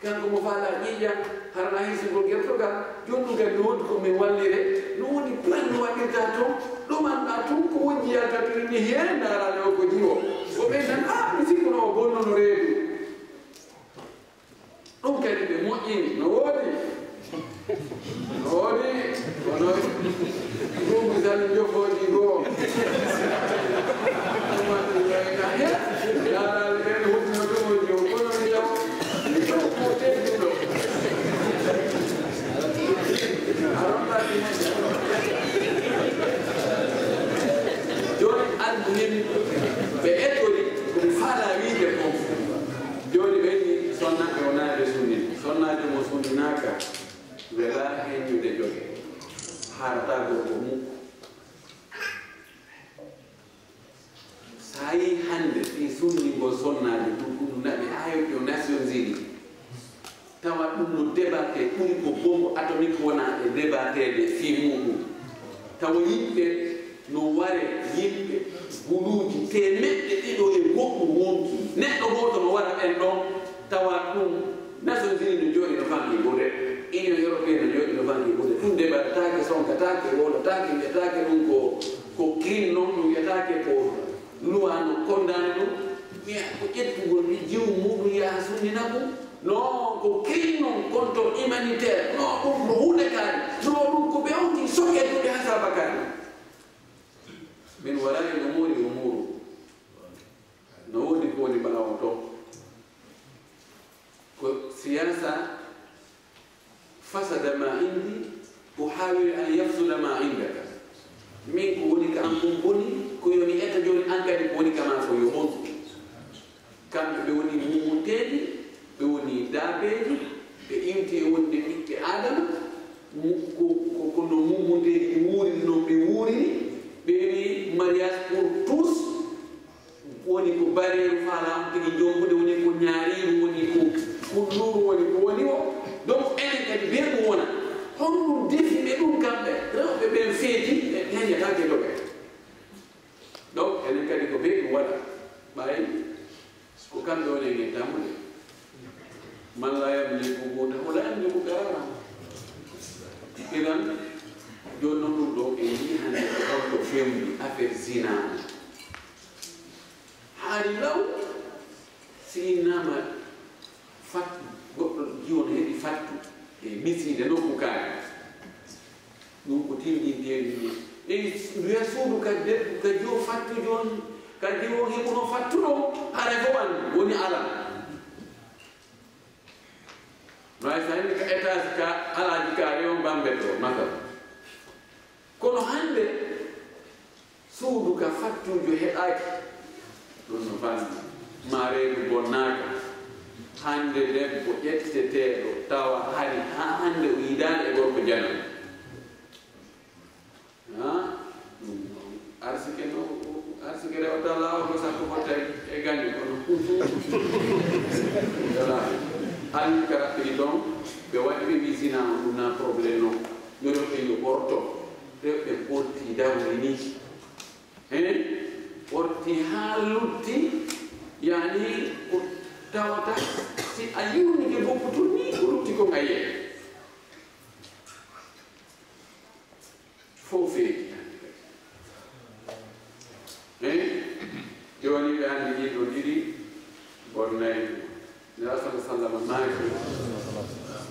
kanko mo faala ƴiiƴa, hara na hersugol gertogal, jooni ɗum kadi no woodi ko min wallire, no woodi plan no waɗirta toon, ɗumanɗa tun ko wonji yalta tun ni heen ndaaraade o ko jiwo. Ko ɓen nan, ah, mi sikkuno o bonnono reedu. Ɗum kadi ɓe moƴƴini, no woodi. No woodi, kono ɗum tan jofooji goo. Ɗum waɗi ɗo e nane, laaraali ɓen huɓɓino ɗum o jom, kono mi jaw, mi jaw ko tedduɗo. A ronɗaaki moƴƴa. Jooni almuhim, ɓe ettori, ko mi faalaa wiide kon. Jooni ɓe inni sonnaaɓe wonaa ɓe sunni. Sonnaajo mo sunninaaka, welaa heññude joge. Haarataa gorko mum. So a yii hannde fii sunngingol sonnaajo ɗum, ɗum naɓi haa yoɓi o Nations Unies. Tawa ɗum no débatté, ɓuri ko bombe atomique wona e débatteede fii muuɗum. Tawa yimɓe no ware, yimɓe guluuji teemeɗɗe ɗiɗo e goɗɗum wonkii. Neɗɗo gooto no wara ɓen ɗon, tawa ɗum Nations Unies no jooɗi no fanki ɓurde, Union Européenne no jooɗi no fanki ɓurde. Ɗum débattataake, sonkataake, wowlataake, wiyataake ɗum ko, ko crime non, ɗum wiyataake ko loi no kondaani ɗum. Wiya ko ƴettugol wi jiwu muuɗum yaha sunndina ɗum. Non, ko crime non contre humanitaire. Non, ɗum ko huunde kaari. Non, ɗum ko ɓe onti soke duuɓi haa saaba kaari. Min waraani no moori o muuru. No woodi ko woni ɓaawo to. Ko siyaasa, fasada ma indi, uhaawilu an yafsuda ma indaka. Min ko woni ka an kon boni, ko yo mi eta jooni an kadi ko woni ka maa ko yo bontu. Kamɓe ɓe woni mumunteeji, ɓe woni daabeeji, ɓe iwti e wonde ɓiɓɓe Aadama, mu-, ko, ko, ko no mumunteeji ɗi wuuriri, non ɓe wuuriri, ɓe wi'i mariage pour tous, woni ko bareeru faalaa on tigi jombude, woni ko ñaariiru, woni ko kulluuru, woni ko woni o. Donc, enen kadi bee ɗum wona. Honɗum defi ɓe ɗum kamɓe? Rewɓe ɓen feeti, ɓe heñataake doge. Donc, enen kadi ko bee ɗum waɗa. Ɓay ko kamɓe woni e ngen tammude. Man laa yamliku quutahu laa yamliku qaraarahu. Idan, jooni non ɗum ɗo en yii hannde ko holto fewndi affaire zina on. Haali law, si innama fattu, goɗɗo jiwo no heɓi fattu e misiide nokku kaari. Ɗum ko tinndinteeri ndin. E nduya suudu ka debbo, ka jiwo fattu jooni, ka jiwo heɓuno fattuɗo, haray fof an woni alaa. No hay so a inni ka étage ka alaaji kaari on Bambe to, masal. Kono hannde, suudu ka fattuujo heɓaaki. Ɗum no fanni. Ma reedu bonnaaka. Hannde debbo ƴetteteeɗo tawa hari haa hannde o yiidaani e gorko janano. Ha? Ɗum arsike no, arsike rewata laawol ko sakko fotta e gaño kono. Voilà. An ka raɓɓiɗi ɗon, ɓe waɗi ɓe wi zina on ɗum na problème non. Yo rewɓe yo ɓorto. Rewɓe ɓorti dawri ni. Hein? Ɓorti haa lutti, yani ko tawata si a yiwnike boppu tun ni ko lutti ko ngayye. Fof feeji hannde kadi. Hein? Jooni ɓe anndi ɗin ɗo ɗiɗi bonnay. Nela sallallahu alaihi wasallam Maaki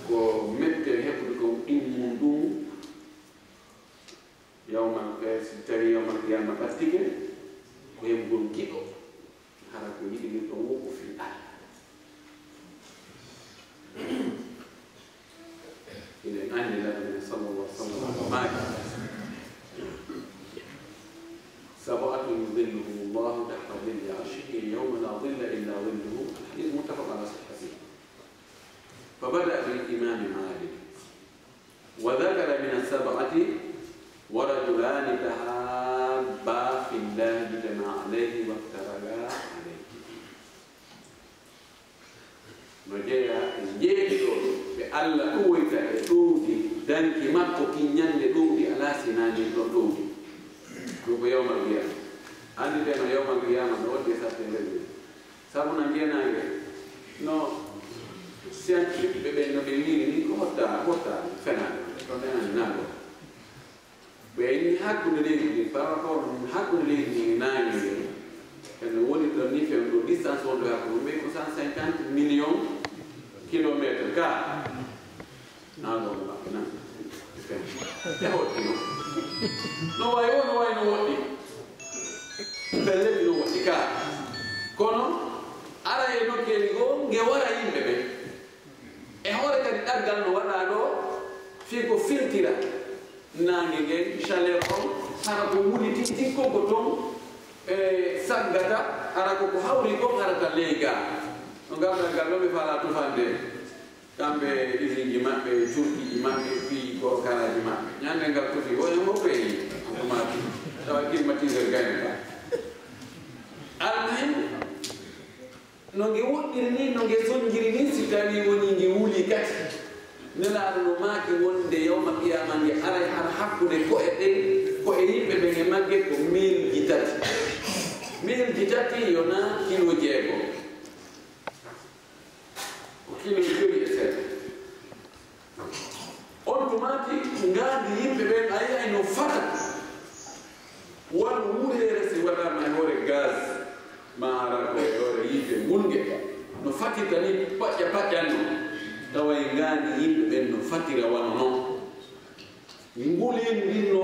ko mette heɓude kon ɗimmun ɗum, yawmal, eh, si tawi yawmal qiyama ɓattike, ko heɓugol giɗo, hara ko yiɗi ɗum ɗon wo ko fii Allah. Ina anndi Nabi sallallahu alaihi wasallam maaki: سبعة يظلهم الله تحت ظل عرشه يوم لا ظل إلا ظله. الحديث متفق على صحته. فبدأ بالإمام العادل، وذكر من السبعة: ورجلان تحابا في الله اجتمعا عليه وافترقا عليه. No jeyaa e njeeɗiɗo ɓe Alla ɗuwoyta e ɗowdi danki makko kin ñande ɗowdi alaa si naa ndin ɗon ɗowdi. Ɗum ko yawmal qiyama. Annditeno yawmal qiyama no wonde satte nder. Sabu na ngenaange no scientifique ɓe ɓen no ɓe wiiri ni ko hotta, hotta fenaande. Ɗon enani nango. Ɓe ni hakkunde leydi ndi, par rapport hakkunde leydi ndi e naange nge, en no woni ɗon ni fewndo distance wonɗo hakkunde mum, ɓe ko cent cinquante millions kilomètres ka. Naa ɗon maɓɓe nan. E hotti no. No wayi o, no wayi no woɗɗi. Pellet no woɗɗi ka. Kono ara e nokkeeli goo, nge wara yimɓe ɓe. E hoore kadi ɗaggal no waɗaa ɗoo, fii ko filtira naange ngen, chaleur on, hara ko wuli tigi tigi ko ton, e saggata, hara ko ko hawri kon harata ley gaa. No ngal ɗaggal ɗoo ɓe faalaa tufande, kamɓe e usine ji maɓɓe, e curkiiji maɓɓe, fii gorkaraaji maɓɓe. Ñande ngal tufi, o en fof peeñi, automatique, tawa climatiseur gayno ka. Almuhim, no nge woɗɗiri ni, no nge sonjiri ni, si tawii wonii nge wuli kadi. Nelaaɗo no maaki wonde yawma qiyama nge aray har hakkunde ko'e ɗen, ko'e yimɓe ɓen e magge ko miilji tati. Miilji tati yo naa kilo jeego. Ko kilo jowi e seeɗa. On tumaati ngaandi yimɓe ɓen a yi'ay no fata. Wano wureere si waɗaama e hoore gaz, maa hara ko e hoore yiite wulnge, no fatirta ni paƴƴa paƴƴanno, tawa e ngaandi yimɓe ɓen no fatira wano non. Nguleendi ndin no,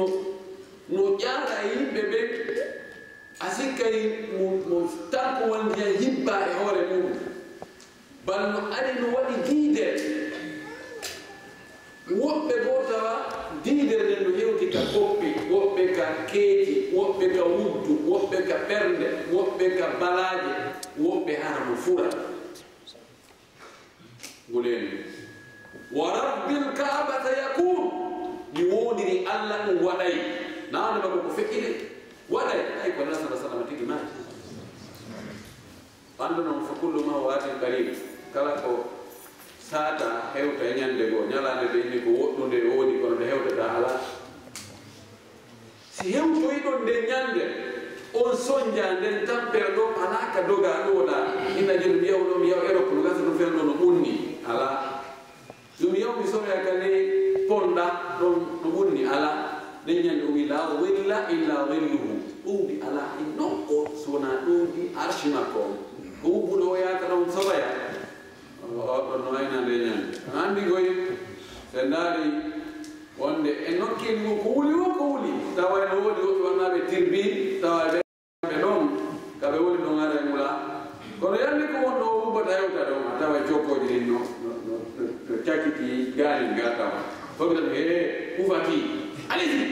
no ƴaara e yimɓe ɓen, a sikkay mo, mo tankuwol ndiyan hibbaa e hoore muɗum. Bal no ari no waɗi diidere. Woɓɓe goo tawa diidere nden no hewti ka koppi, woɓɓe ka keeci, woɓɓe ka wuddu, woɓɓe ka ɓernde, woɓɓe ka balaaje, woɓɓe hara no fura. Nguleendi. Wa rabbil Ka'bata yakun. Mi woondiri Alla ɗum waɗay. Naane makko ko feƴƴi de. Waɗay. Ay ko Nabi sallallahu alaihi wasallam tigi maaki. Anndu noon, fa kullu ma huwa atin qarib. Kala ko saata hewta e ñande goo, ñalaande ɓe inni ko woɗɗunde e woodi, kono nde hewtata alaa. Si hewtoyi ɗon nden ñande, on sonja nden tampere ɗo alaa ka doga ɗo ɗa. Ina joni mi yaw ɗo, mi yaw Europe, no gasa ɗum fen ɗo no ɓunni. Alaa. Ɗum yaw mi soya ka ley ponda ɗon no ɓunni. Alaa. Nden ñande o wi, "La dhilla illa dhilluhu." Ɗowdi alaa e nokko so wonaa ɗowdi arshi makko on. Ko wubbuɗo o yaata ɗon soya. O, o, ɗon no wayna nde ñande. An anndi koy, so ndaari wonde e nokkeeli goo ko wuli wo ko wuli. Tawa ene woodi woɓɓe wonnaaɓe tirbi, tawa ɓe, ɓe ɗon, ka ɓe woni ɗon ara e wula. Kono yande ko wonɗo o wubbata hewta ɗon, a tawa e cokkooji ɗin no, no, no, no, no cakiti gaani nga tawa. Fof tan, "Hee, ufati, alisi."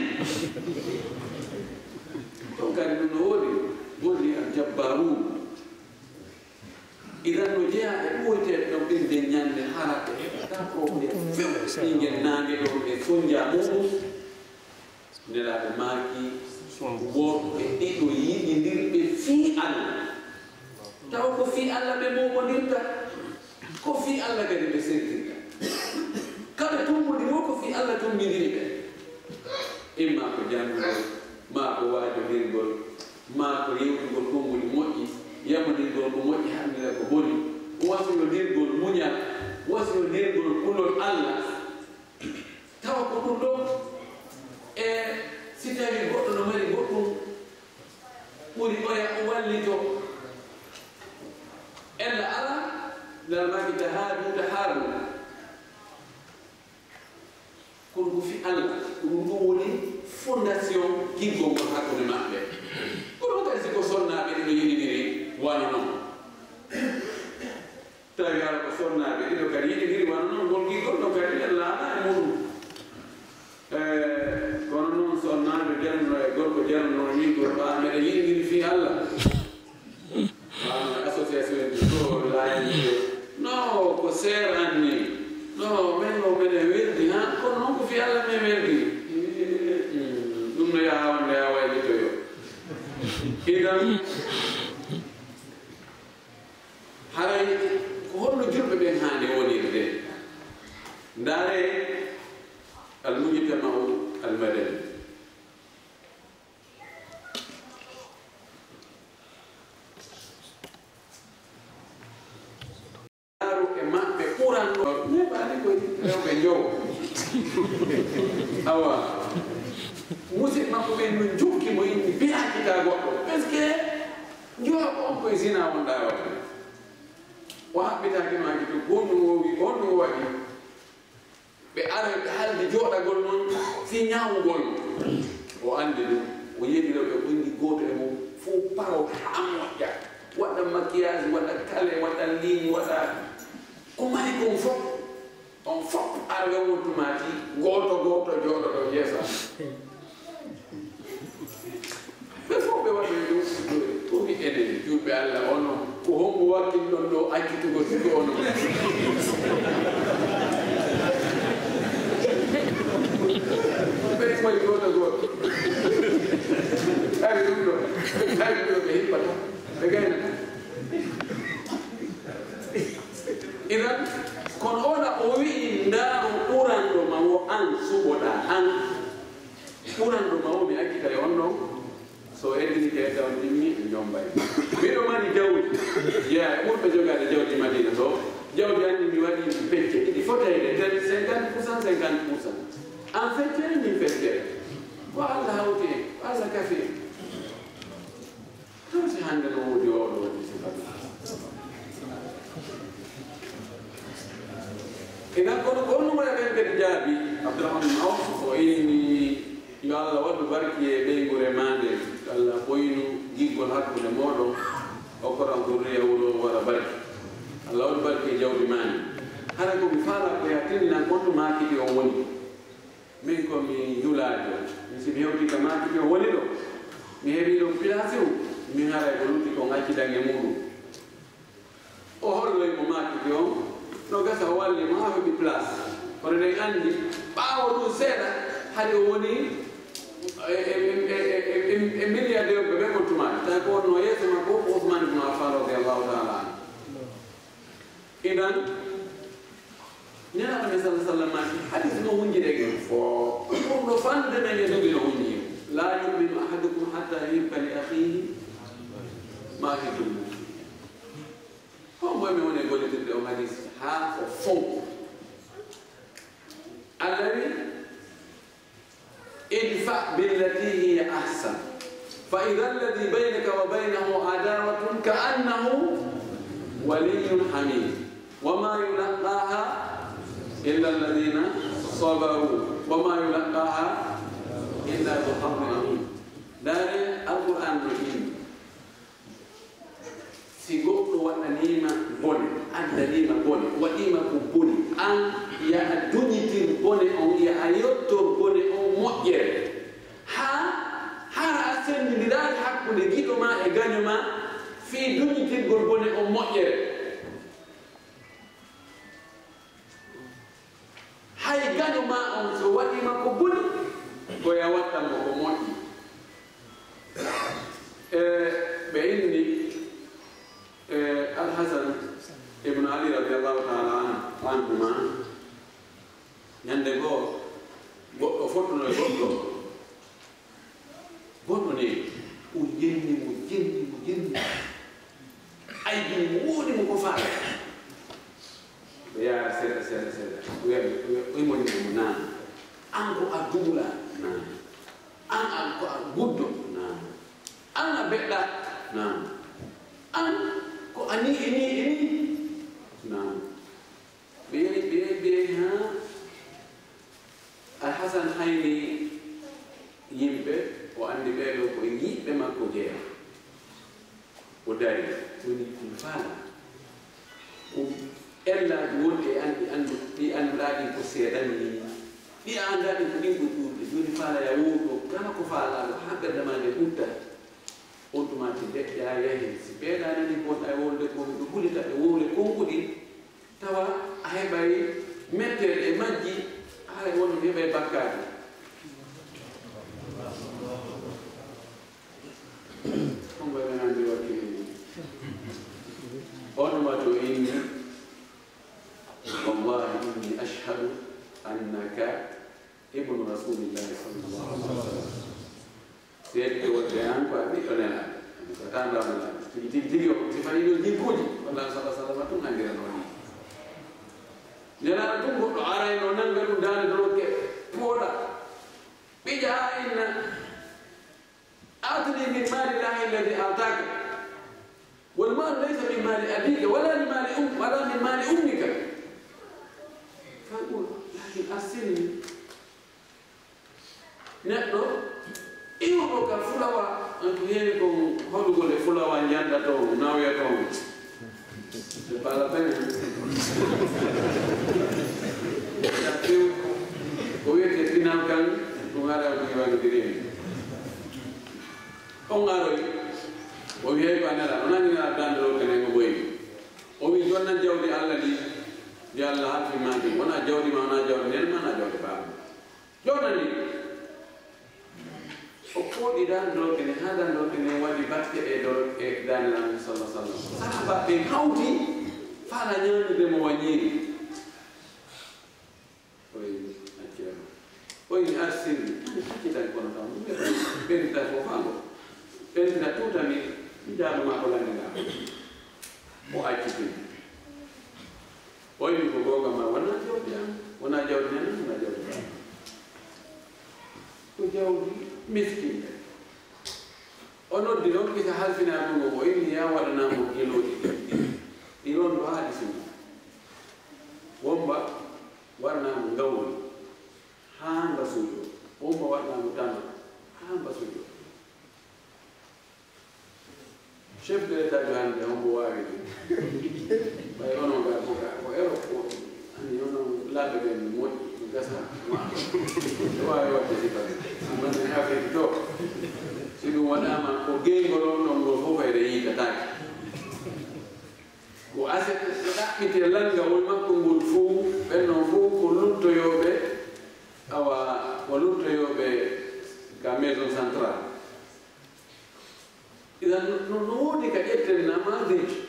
Ɗon kadi ɗum no woodi, woodi al jabbaruun. Idan no jeyaa e ɓooyteeɓe ɗon ɓen nden ñande hara ɓe heɓataa problème few. Ɓingel naange ɗon ɓe sonja muɗum. Nelaaɗo maaki, worɓe ɗiɗo yiɗindirɓe fii Alla. Tawa ko fii Alla ɓe mooɓondirta. Ko fii Alla kadi ɓe sertirta. Ka ɓe tumbondiri wo ko fii Alla tumbindiri ɓe. Imma ko janngugol, maa ko waajondirgol, maa ko yewtugol konnguli moƴƴi, yamondirgol ko moƴƴi, haɗondira ko boni, wasiyondirgol muñal, wasiyondirgol kulol Alla. Tawa ko ɗum ɗon, e si tawii goɗɗo no mari goɗɗum ɓuri oya, o wallito. Ella alaa, Nelaaɗo maaki, "Tahaadu, Fii Allah, ɗum ɗum woni fondation giggol ngol hakkunde maɓɓe. Ko ɗum kadi si ko sonnaaɓe ɗiɗo yiɗindiri wano non. Tawi hara ko sonnaaɓe ɗiɗo kadi yiɗindiri wano non, ngol giggol ɗon kadi ɓe laana e muɗum. Eh, kono non sonnaaɓe janno e gorko janno wiigol ɓaa meɗa yiɗindiri fii Allah. Wano association ji ko laayani no ko seeran ni. No, men o meɗen weldi ha, kono non ko fii Allah men weldi. Hmm, ɗum no yaha wonde ha waylitoyo. Idan, haray ko holno julɓe ɓen haani wonirde? Ndaare al-mujtama'u al-madani. Ndaaru e maɓɓe ɓuranno neeɓaani koy rewɓe njowo. Awa, musidɓe makko ɓen no njukki mo inni biyaaki ka goɗɗo. Parce que njowo ko on koye zina wonɗaa waɗde. O haɓɓitaaki no hakkito, ko honɗum o wi, ko honɗum o waɗi? Ɓe aroy, ɓe haldi jooɗagol non fii ñaawugol mo. O anndi ɗum, o yeɗi rewɓe, o inni gooto e mum fof paro haa moƴƴa, waɗa maquillage, waɗa kale, waɗa ligne, waɗa ko mari kon fof. On fof arɓe wontumaati gooto gooto jooɗoɗo yeeso am. Ɓe fof ɓe waɗi ɗum. Ko mi enen julɓe Allah, ono ko hombo wakkilɗon ɗo accitugol sigo ono? Ɓe koye gooto gooto. Ari ɗum ɗo. Ari ɗum ɗo ɓe hippata. Ɓe gaynata. Idan, kono ona o wi'i ndaaru ɓuranɗo ma wo an suɓoɗaa an. Ɓuranɗo ma wo mi accita e on ɗon. So eddini ke edda on timmi, en jombay. Miɗo mari jawdi. Jeyaa e ɓurɓe jogaade jawdi Madina to. Jawdi anni mi waɗi pecce ɗiɗi fotayde, tel cinquante pour cent, cinquante pour cent. An feccere, min feccere. Ko Allah hawti en, ko Allah kafi en. Ɗum si hannde no woodi oo ɗoo waɗi sifaaji. Idan kono ko honno waɗa ɓen kadi jaabi Abdurahman bin Awf, o inni, yo Allah waɗu barki e ɓeyngu remaande, yo Allah ɓoynu giggol hakkunde mooɗon, okkoran zurriya wuro wara barki. Allah waɗu barki e jawdi maa ndi. Hara ko mi faala ko ya tinnan konto maaki ɗi on woni. Min ko mi njulaajo. Min si mi hewtii ka maaki ɗi on woni ɗo, mi heɓii ɗon place on, min haray ko lutti kon accidan e muuɗum. O holloyi mo maaki ɗi on, no gasa o walli mo haa heɓi place. Kono eɗen anndi, ɓaawo ɗum seeɗa, hari o woni e, e, e milliardaire ɓe ɓen on tuma. Tawi ko wonno yeeso makko ko Ousmane ibn Affan radiyallahu ta'ala anhu. Idan, Nelaaɗo men sallallahu alaihi wasallam maaki, hadis no hunjire gen fo. Ɗum ɗo fannude men e dubi no hunji. La yu'minu ahadukum hatta yuhibba li akhihi ma yuhibbu li nafsihi. Hombo men woni e gollitirde on hadis haa o fonko? Allah wi, ادفع بالتي هي أحسن فإذا الذي بينك وبينه عداوة كأنه ولي حميم وما يلقاها إلا الذين صبروا وما يلقاها إلا ذو حظ عظيم. Ndaare, Alqur'aan no inni, si goɗɗo waɗaniima bone, addaniima bone, waɗiima ko boni, an, yaha duñitir bone on, yaha yottor bone on moƴƴere. Haa hara a senndindiraali hakkunde giɗo maa e gaño maa fii duñitirgol bone on moƴƴere. Hay gaño maa on so waɗiima ko boni, ko ya wattan mo ko moƴƴi. E, ɓe inni, e, Al-Hasan ibn Ali radiyallahu ta'ala anhu, anhuma, ñande goo, goɗɗo fottuno e goɗɗo, Bonɗo ne, o yenni mo, yenni mo, yenni mo. Ay, ɗum wooɗi mo ko faala. Ɓe yaara seeɗa, seeɗa, seeɗa. O wiya, o wiya, o wiya mo, "Naam. An ko a duula?" "Naam." "An, an ko a guddo?" "Naam." "An a beɗɗa?" "Naam." "An ko a nii e nii e nii?" "Naam." Ɓe yehi, ɓe yehi, ɓe yehi haa. Alhasan ko jeyaa. O dari, woni ɗum faala. Ko ellaaji wonɗi e an-, ɗi anndu-, ɗi annduɗaa ɗin ko seeɗan ni. Ɗi a anndaa ɗin ko ɗin ɓuri ɗuuɗude. Jooni faala ya wowlu ɗo, kala ko faalaaɗo, haa ɓernde maa nden ɓutta. On tuma te deƴƴa yahi. Si ɓeeɗa nani bonɗa e wowlude ko, miɗo hulita ɓe wowle konguɗi. Tawa a heɓay mettere e majji, haray wonno mi heɓay bakkaatu. On mbaɗa nandi wakkili ni. On wato inni, wallahi inni ashhadu annaka ibnu rasulillahi sallallahu alaihi wasallam. Seedike wonde an ko a ɓiɗɗo Nelaaɗo. Ko tandaanɗo Nelaaɗo. Tigi, tigi, tigi o, si fayi ɗo jikkuuji, walla sallallahu alaihi wasallam tun anndirano ni. Nelaaɗo tun goɗɗo arayno nanga ɗum daande dorokke pooɗa. Ɓiƴa haa inna, "Aatini min maali llaahi alladhi aataaka. Wal maalu laysa min maali abiika, wala min maali um-, wala min maali ummika." Faqul, "Laakin arsilni." Neɗɗo iwɗo ka fulawa, on ko heewi kon hoɗugol e fulawa, njanta toon, nawya toon. C'est pas la peine. Ko wiyetee pinal kan, ɗum haɗa ko iwani dirimi. On aroy, o wiyay ko a nela, o nani nela dandoro kene ngo boyi. O wi jonna jawdi Allah ni, di Allah hafi ma di, wona jawdi ma, wona jawdi nen ma, wona jawdi ba. Jonani, o pooɗi dan doroke ne, haa dan doroke ne waɗi batte e doroke e Nulaaɗo sallallahu alaihi wasallam. Sahaaba ɓe hawti fala ñaamude mo wa ñiiri. Oy, accirama. Oy, mi arsini. Ani accitan kono kam. Ɓenta ko fango. Ɓenta tuta mi, mi jaama ma ko lanndiɗaa. O accitini. O wi ko goonga ma, wonaa jawdi am, wonaa jawdi men, wonaa jawdi am. Ko jawdi miskinɓe. O noddi ɗon kisa halfinaaɗo ngo, o inni, "Ya waɗanaa mo gelooɗi ɗiɗi, ɗi rondo haa ɗi suuɗa. Womba waɗanaa mo ngawri haa nga suuɗoo, womba waɗanaa mo tama haa nga suuɗoo." Chef de l'État jo hannde, hombo waawi ɗum? Ɓay onon ga ko, ga ko Europe ko, ani onon laaɓe ɓen moƴƴi, ɗum gasa. Ɗo waawi waɗde si tan. Amma en Afrique to, si ɗum waɗaama, ko geyngol on ɗon ngol fof ɓayre yiitataake. Ko aset ɗo ɗaɓɓiti e lanngawol makko ngol fof, ɓen non fof ko luttoyooɓe, awa, ko luttoyooɓe ka maison centrale. Idan, no, no, no woodi ka ƴetten namadeeji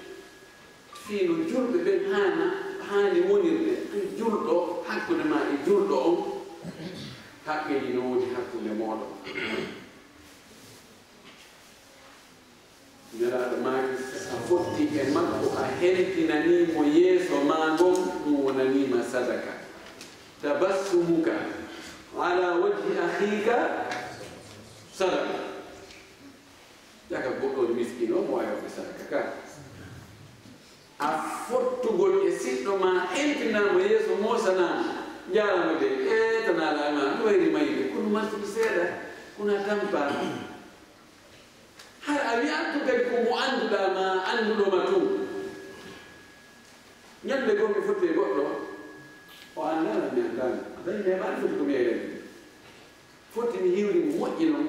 fii no julɓe ɓen haana, haani wonirde. An julɗo, hakkunde ma e julɗo on, haqqeeji no woodi hakkunde mooɗon. Nelaaɗo maaki, a fotti e makko, a hentinanii mo yeeso maa ngon, ɗum wonanii ma sadaka. Tabassumuka ala wajhi akhiika sadaka. Jaka goɗɗo on miskiino mo waawi waɗde sadaka ka. A fottugol e siɗɗo ma, entinaa mo yeeso, moosanaa mo. Njaaraama de, e tanaalaa ma, no wayri mayde, kono marsude seeɗa, kono a tampaa. Hara a wi'aa tun kadi ko mo annduɗaa ma, annduɗo ma tun. Ñande goo mi fotti e goɗɗo, o anndaa mi anndaa mo. A tawi neeɓaani foti ko mi yeeyani. Foti mi hiwri mo moƴƴi non.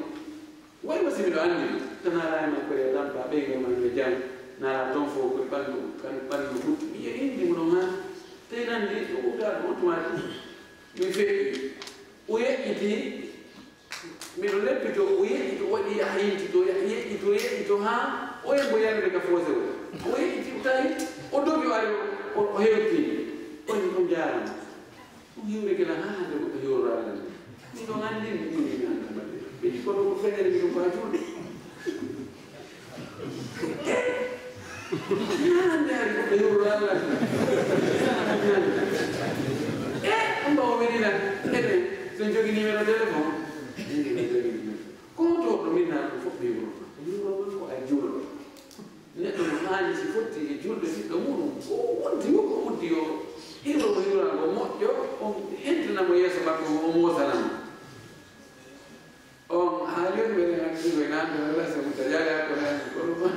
Way mo si miɗo anndi mo. Tan alaa e makko e tampa, ɓeydo ma yo jam. Nala ton fof ko ɓandu, kan ɓandu futti. Mi yeeyindi mo non haa. Tawi nan ndi ko ɓurtaaɗo on tumaati. Mi feƴƴi. O yeƴƴiti. Miɗo leppito, o yeƴƴito, waɗi yaha yiltito, yaha yeƴƴito, yeƴƴito haa o yembo yalde ka foose o. O yeƴƴiti, o tawi, o dogi, o ari, o, o hewti. O wi, "On jaaraama." Ɗum hiwri gila haa hannde goɗɗo hiwroraade lan. Min ɗon anndi, min ɗum min annda mbaɗde. Ɓe ƴi kono ko feñere min ɗum ko a juulɗo. Haa hannde hari goɗɗo hiwroraade lan. E, ɗum ɗo o welina. Ene, so en jogii numéro téléphone. Min ɗum jogii numéro. Ko to ɗo min naan ɗum fof ɓe hiwrorma. Hiwrorma ko a juulɗo. Neɗɗo no haani si fotti e julde siɗɗo muɗum, ko o wonti, ko o uddi o hiwro mo hiwrango moƴƴo, o hentina mo yeeso makko ngo, o moosana mo. On haa jooni ɓe rena ɗum An ɗum rasa mo taƴaare hakkunde an kono ma.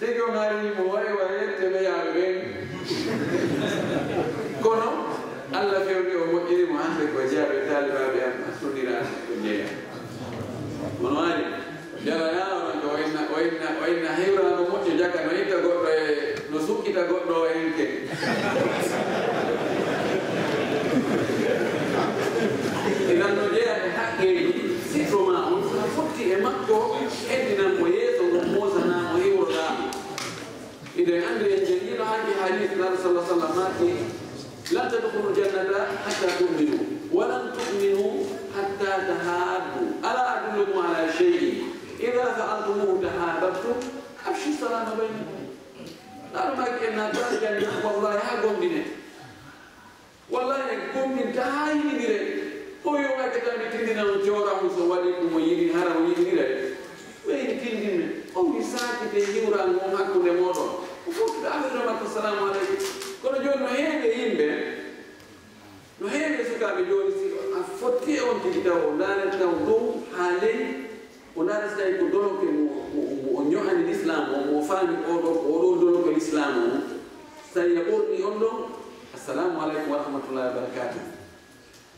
Tigi o maari mo waye waye teme yaaɓe ɓen. Kono Allah fewni o moƴƴini mo hannde ko jeyaaɓe taalibaaɓe am sundiraaɓe ko jeeya. Kono waali. Jara yaa onon ko o inna, o inna, o inna hewraango moƴƴo jaka no itta goɗɗo e, no sukkita goɗɗo o enke. Inan no jeyaa e haqqeeji, siɗɗo ma on, so a fotti e makko, heddinan mo yeeso ngon, moosanaa mo, hiwroɗaa mo. Iɗen anndi en janngiino hanki hadiis Nabi sallallahu alaihi wasallam maaki, "Lan tadkhulu jannata hatta tu'minu, wa lan tu'minu hatta tahabbu. Ala adullukum ala shay'in idha fa'altumuhu tahabbtum, afshu salama bainakum." Naɗo maaki en naata janna, wallahi haa gomɗinen. Wallahi en gomɗinta haa yiɗindiren. O yo waɗde tan mi tindina on jooramu so waɗi ɗum o yiɗi hara o yiɗindira en. Ɓeydi tindinmi. O wi saakite hiwraango on hakkunde mooɗon. O fottude afirde makko, "Salaamu aleykum." Kono jooni no heewi e yimɓe, no heewi e sukaaɓe jooni si a fotti e on tigi taw o ndaare taw dow haa ley, o ndaara si tawi ko doloke mo, mo, mo o ño'ani l'islam o, mo faami oɗo, ko oɗo doloke l'islam o. So tawi a ɓorni on ɗon, "Assalamu aleykum wa rahmatullahi wa barakatuh."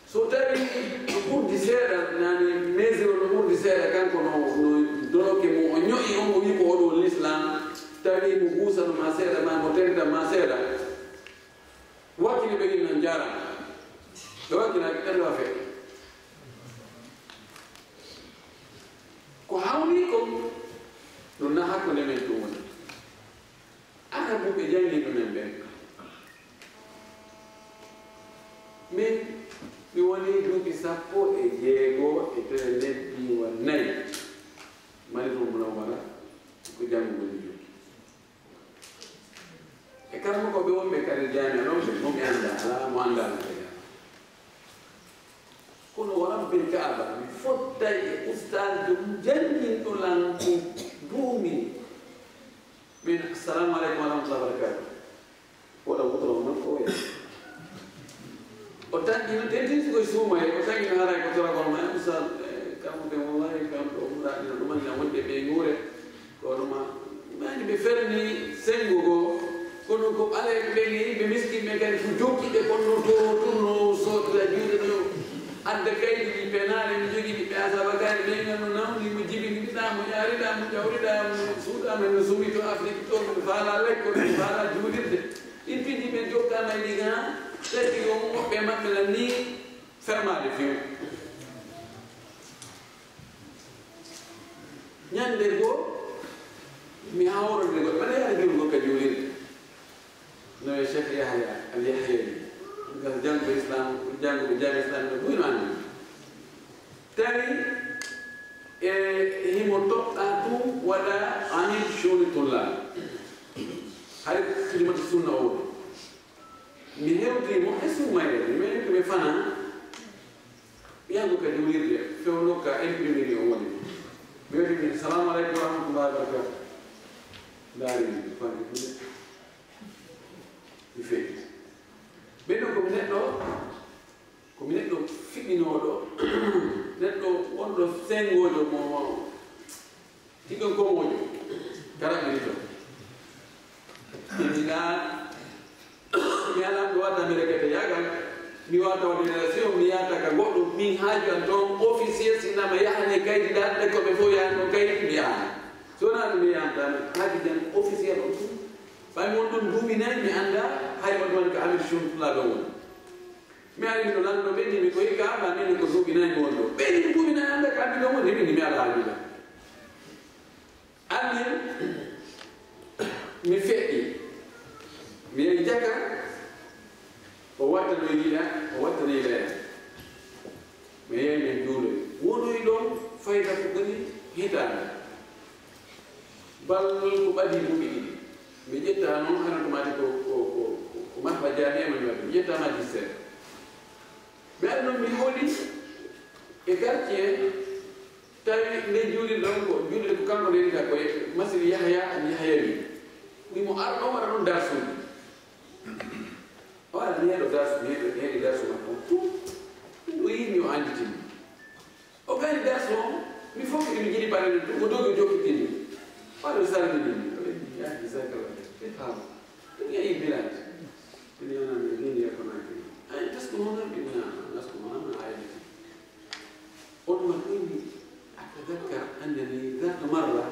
So tawi no ɓurdi seeɗa, nani mesure no ɓurdi seeɗa, kanko no, no doloke mo o ño'i on, o wi ko oɗo l'islam, tawi mo guusano ma seeɗa, ma mo tenta ma seeɗa. Wakkili ɓe inna njaarama. Ɓe wakkilaki ɓen ɗo feƴƴi. Ko hawni kon, ɗum na hakkunde men ɗum woni. Arabuɓe jannginɗo men ɓen. Min, mi woni duuɓi sappo e jeego e tere lebbi wa nayi. Mali ɗum muna wara ko janngo woni jokki. E karamokooɓe wonɓe kadi jaami ɗon, ɓe mo mi anndaa, alaa mo anndaa no ɓe jaami. Kono wa rabbil Kaaba, mi fottay e ustaasjo janngintoo lan ko duumi. Min, "Assalamu aleykum wa rahmatullahi wa barakatuh." Ko ɗo wutoro makko o yahi. O tanƴino, tentinsi koye suumaye, o tanƴino haray ko toragol ma, ustaas, eh, kammude wallahi, kam ɗo umra ɗina ɗumanina wonde ɓe nguure. Kono ma, maani ɓe ferni senngo goo, kono ko ɓaleeɓe ɓen e yimɓe miskinɓe kadi ko jokkiɓe kono to tun no soodira juuɗe ɗo. Adda kaydi ɗi penaale, mi jogii ɓiɓɓe asaba kaydi, ɓen ngan no nawni mo, jibiniɗaa mo, yaariɗaa mo, ƴawriɗaa mo, suuɗaa men no sumi to Afrik to, men faalaa lekkol, men faalaa juulirde. Ɗin piiji ɓe jokkaama e ɗi gaa, tawi on woɓɓe maɓɓe lan nii fermaade few. Ñande goo, mi hawrande goɗɗo, mbaɗa yaade juulgol ka juulirde. No e Cheikh Yahya Al Yahyawi, ngal janngo Islam, janngo ɓe jaabi Islam no buy no anndi. Tawi e himo toɗɗaa tun waɗa amir shuuni tullaa. Hari kidimatu sunna o woni. Mi hewtii mo e suumayre, mi meɗi ko ɓe fana. Ɓiyango ka juulirde, fewndo ka imprimerie o woni. Mi waɗi mi, "Salamu aleykum wa rahmatullahi wa barakatuh." Ndaari mi, fanɗi ɗum. Mi feƴƴi. Ɓen ɗo ko mi neɗɗo, ko mi neɗɗo fiɓinooɗo, neɗɗo wonɗo senngoojo mo, mo, Tiɗon ko moƴƴo, kala mi rito. Ina, mi ala mi wata mi rekete yagal, mi wata wata relation, mi yata ka goɗɗo, min haaju an toon officier, sinama yahani kaydi ɗa, ɗe ko ɓe fof yahani ɗon kaydi, mi yaha. So wonaa ɗum mi yahanta, mi haaju jan officier on tun. Ɓay mi won ɗon duuɓi nayi, mi annda, hay on ɗon ka Amir Chum Fula ɗon woni. Mi ari no lanndo ɓe, ni mi koyi ka, ma min ko duuɓi nayi mi won ɗo. Ɓe ni duuɓi nayi annda ka mi ɗo woni, min mi ala haaju ɗa. Anni, mi feƴƴi. Mi yehi jaka, o wattano yiɗa, o wattano yiɗa. Mi yehi min juuloy. Wonoyi ɗon fayda ko ɓuri hitaande. Bal ko ɓadii duuɓi ɗiɗi. Mi ƴetta noon, hana ko maati ko, ko, ko, ko, ko marfa jaamiya mo mi waɗi. Mi ƴetta magistère. Mi ari noon mi hooli e quartier, tawi nde juulirɗon ko, juulirde ko kanko ndenita ko e Masjid Yahya al Yahyawi. Wi mo ar ɗon waɗa ɗum darsuuji. O ara mi heɗo darsu, mi heɗo, mi heɗi darsu makko. Ɗum o yiɗi mi o annditini. O gari darsu on, Mi fof eɗen njiɗi paɗe ɗen, ko dogi jokkitini. Paɗe salmini. Yahi zakala. Ɓe faama. Ɗum yehi bilaaji. Ɗum yonande ɗum yekonaki. Ay, tasko mo nan ɗum na, tasko mo nan ayati. On ma ɗum, أتذكر أنني ذات مرة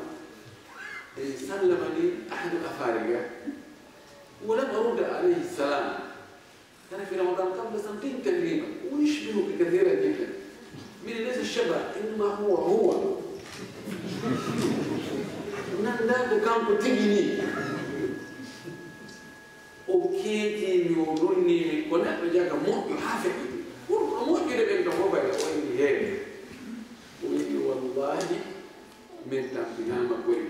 سلمني أحد الأفارقة ولم أرد عليه السلام. كان في رمضان قبل سنتين تقريبا، ويشبهك كثيرا جدا. من ليس الشبه، إنما هو هو. Nanda ko kanko tigi ni. O keekii mi, o nulnii mi, ko neɗɗo jaga moƴƴo haa feƴƴiti. Ɓurɗo moƴƴude ɓen kam, o ɓay o inni heewi. O wi'i, "Wallaahi, min tampinaama koy.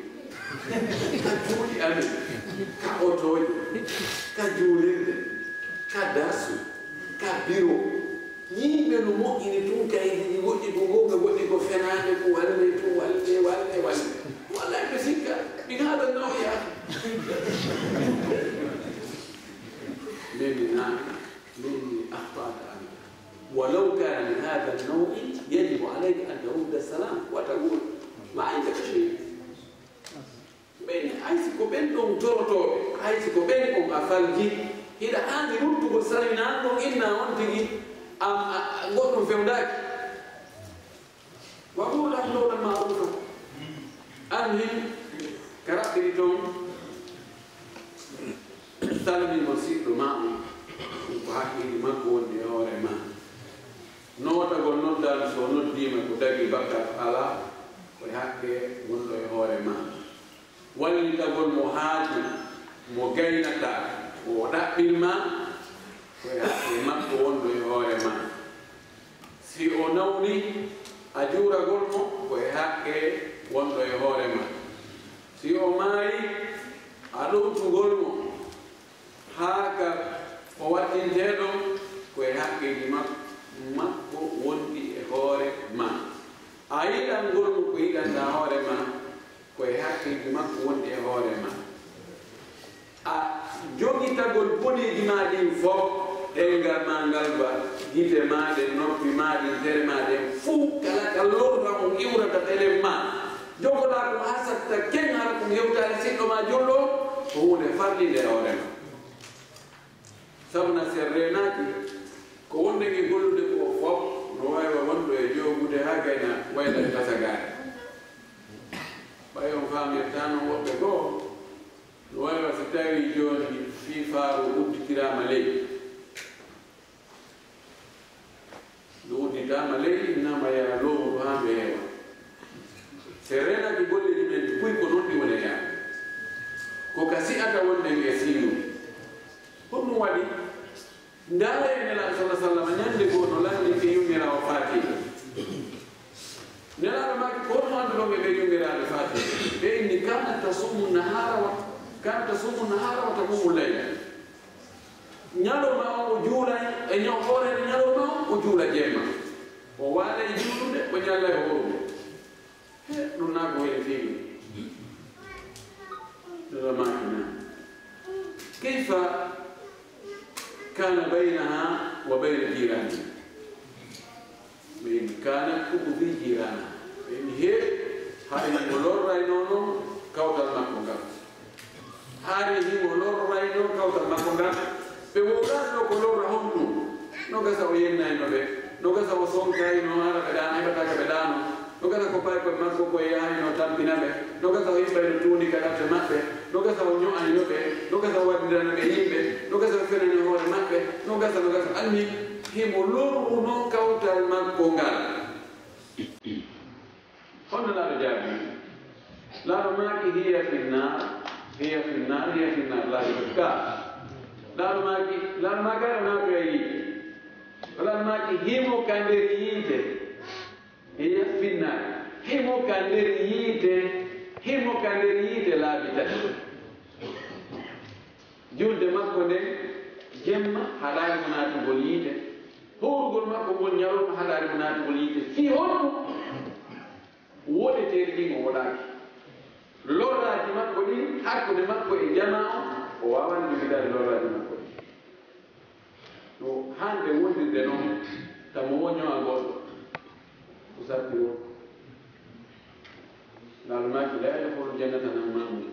Ka juuɗe amin, ka otooje, ka juulirde, ka darsu, ka biro." Yimɓe no moƴƴini tun kayitiji goɗɗi ko goonga, goɗɗi ko fenaande, ko walle, ko walle, walle, walle. Wallahi ɓe sikka, min haala nawya. Min mi naami, min mi أخطأت أنت. ولو كان من هذا النوع يجب عليك أن ترد السلام وتقول ما عندك شيء. Ɓen, hay si ko ɓen ɗon torotooɓe, hay si ko ɓen on a falji, hiɗa haani ruttugol salminaango inna on tigi, am, a, a, goɗɗum fewndaaki. Wa qula qawlan ma'rufa. An hin, ka raɓɓiri ton, salmingol siɗɗo ma on, ɗum ko haqqeeji makko wonɗi e hoore ma. Nootagol noddaaɗo, so o noddiima ko dagi bakkat alaa, ko e haqqe wonɗo e hoore ma. Wallitagol mo haaju mo gaynataa, ko o ɗaɓɓir ma, ko e haqqe makko wonɗo e hoore ma. Si o nawni, a juuragol mo, ko e haqqe wonɗo e hoore ma. Si o maayi, a ɗowtugol mo haa ka o wattintee ɗon, ko e haqqeeji mak-, makko wonɗi e hoore ma. A yiɗangol mo ko yiɗanɗaa hoore ma, ko e haqqeeji makko wonɗi e hoore ma. A jogitagol boneeji ma ɗin fof, ɗemngal ma ngal ba, gite ma ɗen, noppi ma ɗin, tere ma ɗen, fuu kala ka lorra mo iwrata telen ma. Jogoɗaa ko haa satta ken hara ko hewtaani siɗɗo ma julɗo, ko huunde farlinde e hoore ma. Sabu na si a reenaaki, ko wonɗen e gollude ko fof no waawi wonɗo e joogude haa gayna wayla e tasagaare. Ɓay on faamirtaa non woɓɓe goo, no waawi si tawii jooni fii faaru udditiraama ley. Ndu udditaama ley, innama yaa lowru haa ndu heewa. Si a reenaaki golleeji men ɗi puy ko non ɗi woni e yaade. Ko ka si'ata wonɗen e siiwude. Honɗum waɗi? Ndaaree Nelaaɗo sallallaahu alayhi wa sallam, ñande goo no lanndike yummiraawo Faatiima. Nelaaɗo maaki, ko honno annduɗon e ɓee yummiraaɓe Faatiima? Ɓe inni, "Kaanat tasuumu nahaara wa, kaanat tasuumu nahaara wa taquumu layla." Ñalawma on o juulay, e ñaw hoore ñalawma on o juula jemma. O waala e juulude, o ñalla e hoorude. He, ɗum naa ko weli feewi. Ɗum ɗo maaki naa. Kayfa kana baynaha wa bayna jirani? Min kana tu'zi jirana. Min he, hari mo lorraynoo non kawtal makko ngal. Hari himo lorraynoo kawtal makko ngal. Ɓe wowlaano ko lorra honɗum. No gasa o yennayno ɓe. No gasa o sonkayno hara ɓe ɗaano, heɓata ka ɓe ɗaano. No gasa ko paykoy makko ko yahayno tampina ɓe. No gasa o yiɓɓayno tuundi ka ɗaɓɓe maɓɓe. No gasa o ño'ayno ɓe. No gasa o waɗirano ɓe yimɓe. No gasa o fenani hoore maɓɓe. No gasa, no gasa. Almi himo lorruno kawtal makko ngal. Honno Laaɗo jaabi? Laaɗo maaki, "Hiya finnaar, hiya finnaar, hiya finnaar, laa yufka." Laaɗo maaki, Laaɗo maaki, "Aɗa naatoya yiite." Laaɗo maaki, "Himo ka nder yiite." Hiya finnaar. Himo ka nder yiite. Himo ka nder yiite laabi tati. Julde makko nden jemma haɗaali mo naatugol yiite. Hoorugol makko ngol ñalawma haɗaali mo naatugol yiite. Fii honɗum? Woɗeteeri ndin o woɗaaki. Lorraaji makko ɗin, hakkunde makko e jamaa on, o waawaani jogidaade lorraaji makko ɗin. No hande wondirde non, tamo wo ño'a goɗɗo. Ko sarti wo. Laawol maaki, "Laa yadkhulul jannata nammamun."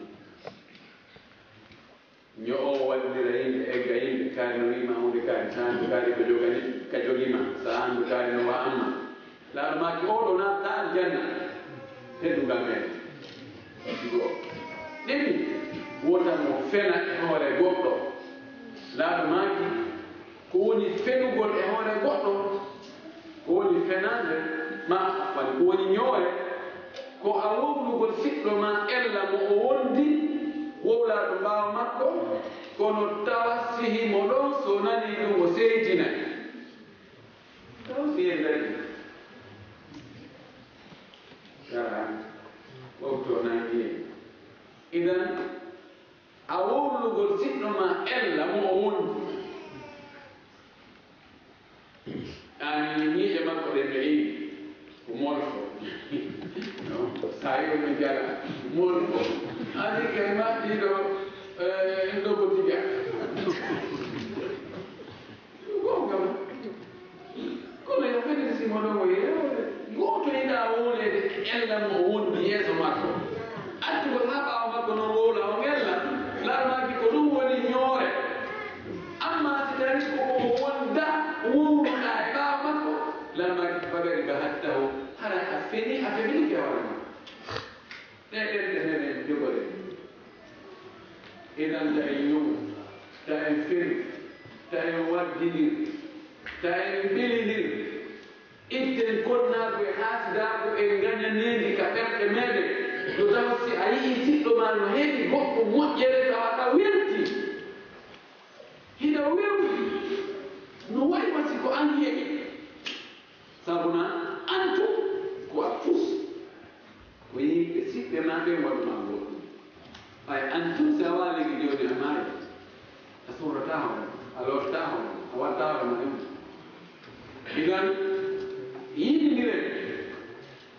Ño'o wallira yimɓe, egga yimɓe, kaari no wiima hunde kaari, saandu kaari ko jogani, ka jogima, saandu kaari no wa amma. Laawol maaki, "Oo ɗoo naatataa aljanna." Teddungal men. Go. Ɗiɗi, wota mo fena e hoore goɗɗo. Laawol maaki, ko woni fenugol e hoore goɗɗo? Ko woni fenaande ma, woni ko woni ñoore? Ko a wowlugol siɗɗo ma ella mo o wondi, wowlaa ɗo ɓaawo makko, kono tawa sihi mo ɗon, so nanii ɗum o seytinay. Tawa si en dañi. Gara, wowto nangi en. Idan, a wowlugol siɗɗo ma ella mo o wondi. Ani ñiiƴe makko ɗen ɓe iwi ko molfo. Sa yo mi jara molfo. Ani kay maɗɗiɗo en ɗo ko tiga. Gonga ma. Kono yo fedde simo ɗon o yeewde. Gooto yiɗaa wowleede e ella mo o wondi yeeso makko. Attugol haa ɓaawo makko noon wowla on ella. Laamaaki ko ɗum woni ñoore. Amma si tawii ko ko wonda wowluɗaa e ɓaawo makko, laamaaki fagari ba hattahu, haray a feni, a febilike hoore ma. Ɗee ɗemɗe meɗen jogori. Idan ta en ñowu, ta en fenu, ta en waddinir, ta en mbilinir. Itten konnaagu e haasidaagu e ngañaneeji ka ɓerɗe meɗen. Yo taw si a yi'ii siɗɗo ma no heɓi goɗɗum moƴƴere tawa a welti. Hiɗa wewti no wayi ma si ko an heɓi. Sabuna antum ko a fus. Ko yimɓe siɓɓe ma ɓen waɗu ma goɗɗum. Ɓay an tun si a waalike jooni a maayi, a surrataa hoore ma, a lortaa hoore ma, a waɗtaa hoore ma ɗum. Idan, yiɗindiren,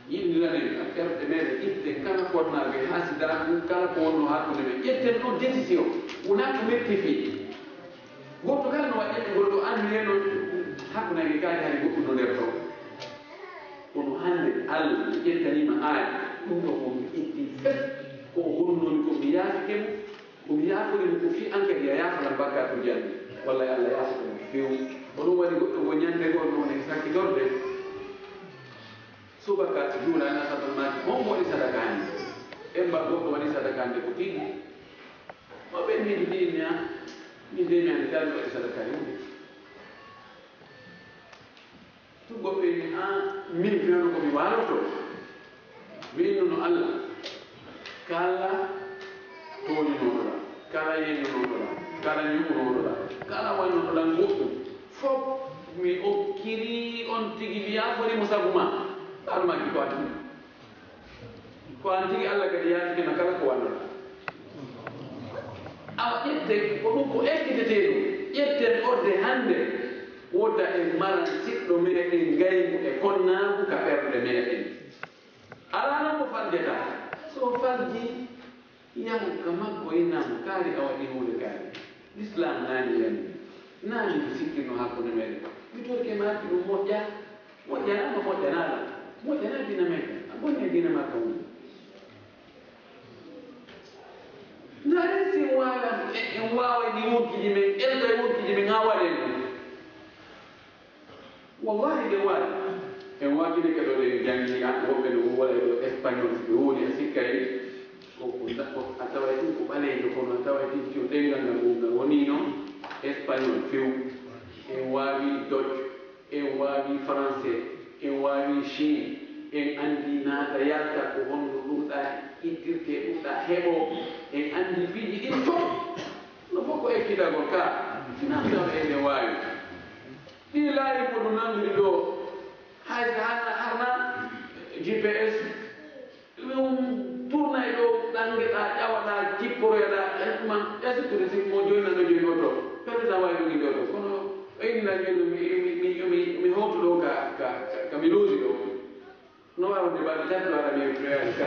yiɗindiranen ka ɓerɗe meɗen, itten kala konnaaɓe haasidaagu, kala ko wonno hakkunde men, ƴetten ɗum décision, wonaa ko metti fii. Goɗɗo kala no waɗi ƴettugol ɗo anndi heen noon, hakkunde kaari hari goɗɗum no nder ɗo. Kono hannde Allah ƴettaniima aadi, ɗum ɗo ko mi itti fes, ko o honnomi ko mi yaafike mo, ko mi yaafori mo ko fii an kadi a yaafanan bakkaatuuji an ɗi. Wallay Allah yaafata mo few. Ko ɗum waɗi goɗɗo ngo ñannde goo noon en sakkitorde. Subaka juula en asabal maaki, hombo waɗi sadaka hannde? En mba goɗɗo waɗi sadaka hannde ko tigi. Mo ɓen min mbiimi a, min de mi anndi tawi waɗi sadaka hannde. Tun goɗɗo inni, "An, min fewno ko mi waaloto." Mi innuno Allah, kala tooñunooɗo lan, kala yeñunooɗo lan, kala ñu'unooɗo lan, kala waɗnooɗo lan goɗɗum, fof mi okkiri on tigi, mi yaafori mo sabu ma. Almaki ko aduna. Ko an tigi Allah kadi yaafike ma kala ko wannoɗaa. Awa ƴetten, ko ɗum ko ekkitetee ɗum. Ƴetten ɓorde hannde, wota en maran siɗɗo meɗen ngaygu e konnaagu ka ɓerɗe meɗen. Alaa non ko faljata. So falji, yahu ka makko, inna mo kaari a waɗi huunde kaari. Lislaam naani yani. Naani mi sikkirno hakkunde meɗen. Mi torike maaki ɗum moƴƴa. Moƴƴanaama, moƴƴanaama. Moƴƴanaa diina men. A bonni diina maa kan woni. Ndaari si en waawa, en, en waawa ɗi wonkiiji men, ella e wonkiiji men haa waɗen ɗum. Wallahi ɗe waawi. En wakkile ka ɗo ɗen janngi, an woɓɓe no wowla e ɗo espagnol, si ɓe wowli a sikkay ko, ko, ko, a taway ɗum ko ɓaleejo, kono a taway ɗum ko ɗenngal ngal wongal woni no espagnol few. En waawi Dutch. En waawi Français, en waawi Chine, en anndi naata yalta ko honno ɗum ɗaa ittirtee, ɗum ɗaa heɓoo, en anndi piiji ɗin fof. No fof ko ekkitagol ka, finance taw en ne waawi. Ɗii laayi ko ɗum nanndiri ɗo, hay so hana, hana G P S, ɗum tourna e ɗo, ɗanngeɗaa, ƴawaɗaa, kipporoyoɗaa, e ɗuma, e sukkude si mo jooni nano jooni oto, pelleɗaa waawi ɗum inde oto. Kono o inni lan jooni mi, mi, mi, mi, mi hootu ɗo ka, ka, ka, ka mi luusi ɗo. No waawi wonde balɗe tati ɗo aɗa mi yewtoyaani ka.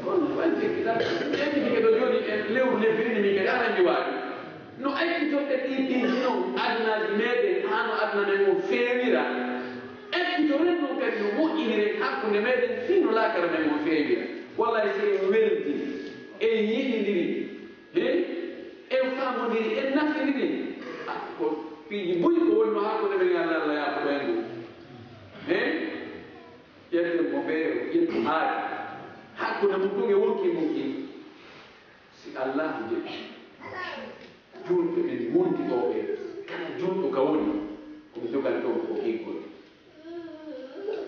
Kono wonde kitan, mi ekkitike ɗo jooni e lewru lebbi ɗiɗi min kadi aɗa mi waawi. No ekkitorɗen ɗin piiji non adunaaji meɗen, haa no aduna men on feewira. Ekkitoren non kadi no moƴƴi. Hakkunde meɗen fii no laakara men on feewira. Wallahi, si en weldi, en yiɗindiri, he? En faamondiri, en nafindiri. Ah, ko piiji buy ko wonno hakkunde men e Allah, Allah yaafo en ɗum. He? Ƴetten mo feere, ƴettu haare. Hakkunde mum ɗum e wonki mum kin. Si Allah jeɗɗi, juulɓe ɓen wondi ɗoo ɓe, kala juulɗo ka woni, ko ɓe jogani ɗon ko giggol.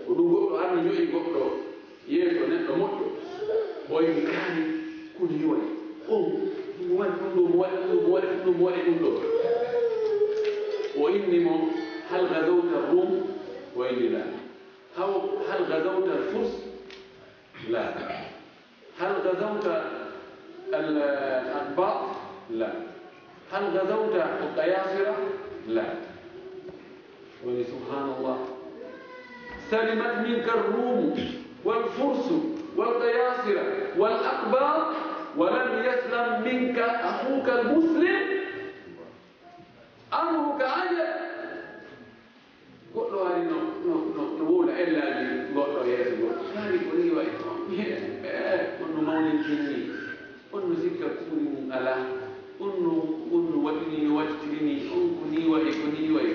Ko ɗum goɗɗo arno yo'i goɗɗo yeeso neɗɗo moƴƴo, o inni kaani kuni yo'i. On, mo waɗi ɗum ɗo, mo waɗi ɗum ɗo, mo waɗi ɗum ɗo, mo waɗi ɗum ɗo. O inni mo, hal gazawta Rum? O inni la. Haw, hal gazawta Furs? La. هل غزوت الأقباط؟ لا. هل غزوت القياصرة؟ لا. قل سبحان الله. سلمت منك الروم والفرس والقياصرة والأقباط، ولم يسلم منك أخوك المسلم. أمرك عجب. Goɗɗo ari no, no, no, no wowla ellaaji goɗɗo yeeso goɗɗo. Kaari ko nii wayi. Eh, on no mawnintinni. On no sikka kuuri mum alaa. On no, on no waɗini, no waɗtiri nii. On ko nii wayi, ko nii wayi.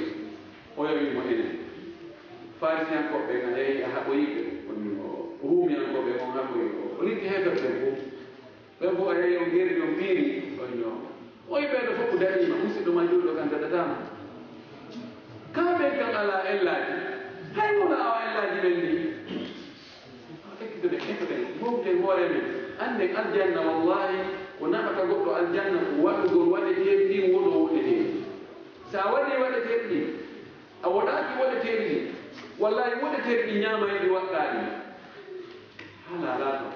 Oya wi mo enen. Farisiyankooɓe ɓen a yehi a haɓoyi ɓe. On no Ruumiyankooɓe on haɓoyi o. O litti heeferɓe fof. Ɓen fof a yehi on gerdi on piiri, on ñoo. Oyi ɓeeɗo fof ko dariima, musiɗɗo ma juulɗo kan dadataama. Kaa ɓen kan alaa ellaaji, hay wona o ellaaji ɓen ni. Ekkitoɗen, ekkitoɗen, gomten hoore men, annden aljanna wallahi ko naɓata goɗɗo aljanna ko waɗugol waɗeteeɗi ɗin, woɗo woɗeteeɗi. Sa waɗi waɗeteeɗi ɗin, a woɗaaki woɗeteeɗi ɗin, wallahi woɗeteeɗi ɗin ñaama e ɗi waɗɗaa ɗin. Haa laalaato.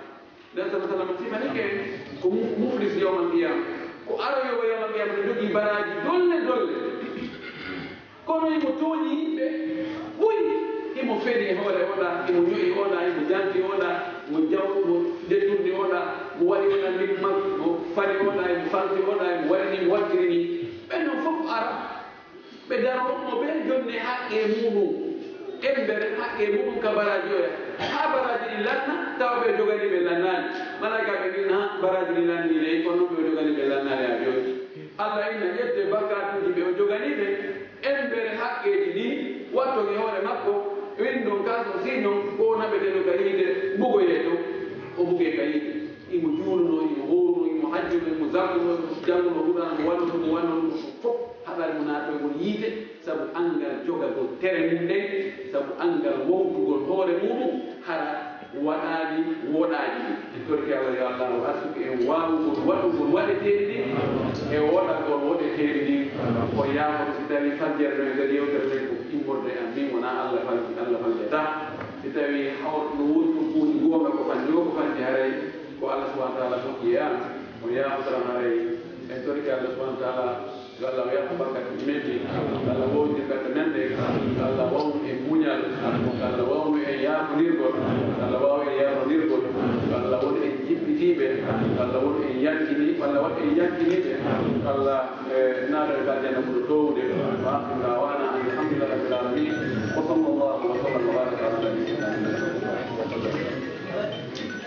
Nden sala sallam sifanike en ko mu- muflis yawmal qiyama. Ko aroyowo yawmal qiyama no jogii baraaji dolle dolle. Kono imo tooñi yimɓe buy. Imo feni e hoore oɗa, imo ño'i oɗa, imo janti oɗa, mo jaw mo deturni oɗa, mo waɗi oɗa limmal, mo fani oɗa, imo falti oɗa, imo waɗi ni, mo wattiri ni. Ɓen non fof ara. Ɓe daroo mo ɓe jonne haqqe muɗum, embere haqqe muɗum ka baraaji oya. Haa baraaji ɗin lanna, tawa ɓe o jogani ɓe lannaani. Malaykaaɓe ɗin haa baraaji ɗin lanni ley, kono ɓe o jogani ɓe lannaali haa jooni. Allah inna ƴette bakkaatuuji ɓe o jogani ɓe, embere haqqeeji ɗin, watton e hoore makko, winndon kaso, sinnon ko o naɓeteeɗo ka yiite, bugoyee to, o bugee ka yiite. Imo juulunoo, imo howrunoo, imo hajjunoo, imo zakkunoo, imo janngunoo Qur'aana, mo wannunoo, mo wannunoo, ɗum fof haɗani mo naatoygol yiite, sabu anngal jogagol tere mum ɗen, sabu anngal wowtugol hoore muɗum, hara waɗaani woɗaaji ɗin. En torike Allah, yo Allah o arsuku en waawugol waɗugol waɗeteeɗi ɗin e woɗagol woɗeteeɗi ɗin. O yaafo si tawii faljere no e nder yewtere nden ko immorde e am min, wonaa Allah falji, Allah faljataa. Si tawii hawr no woni ɗum huunde goonga ko fanji o, ko fanji haray ko Allah subhanahu wa ta'ala moƴƴi e an, o yaafotoran haray. En torike Allah subhanahu wa ta'ala, yo Allah o yaafa bakkaat men ɗi, yo Allah wowlin garte men ɗe, yo Allah wowlu en muñal, yo Allah wowlu en yaafondirgol, yo Allah waw en yaafondirgol, yo Allah won en jippitiiɓe, yo Allah won en yankini, yo Allah waɗ en yankiniiɓe, yo Allah e naatande ka aljanna ɓuri toowde. Wa akhiru da'wana anil hamdulillahi rabbil alamin. Wa sallallahu wa sallam wa baraka ala nabiyyina Muhammad.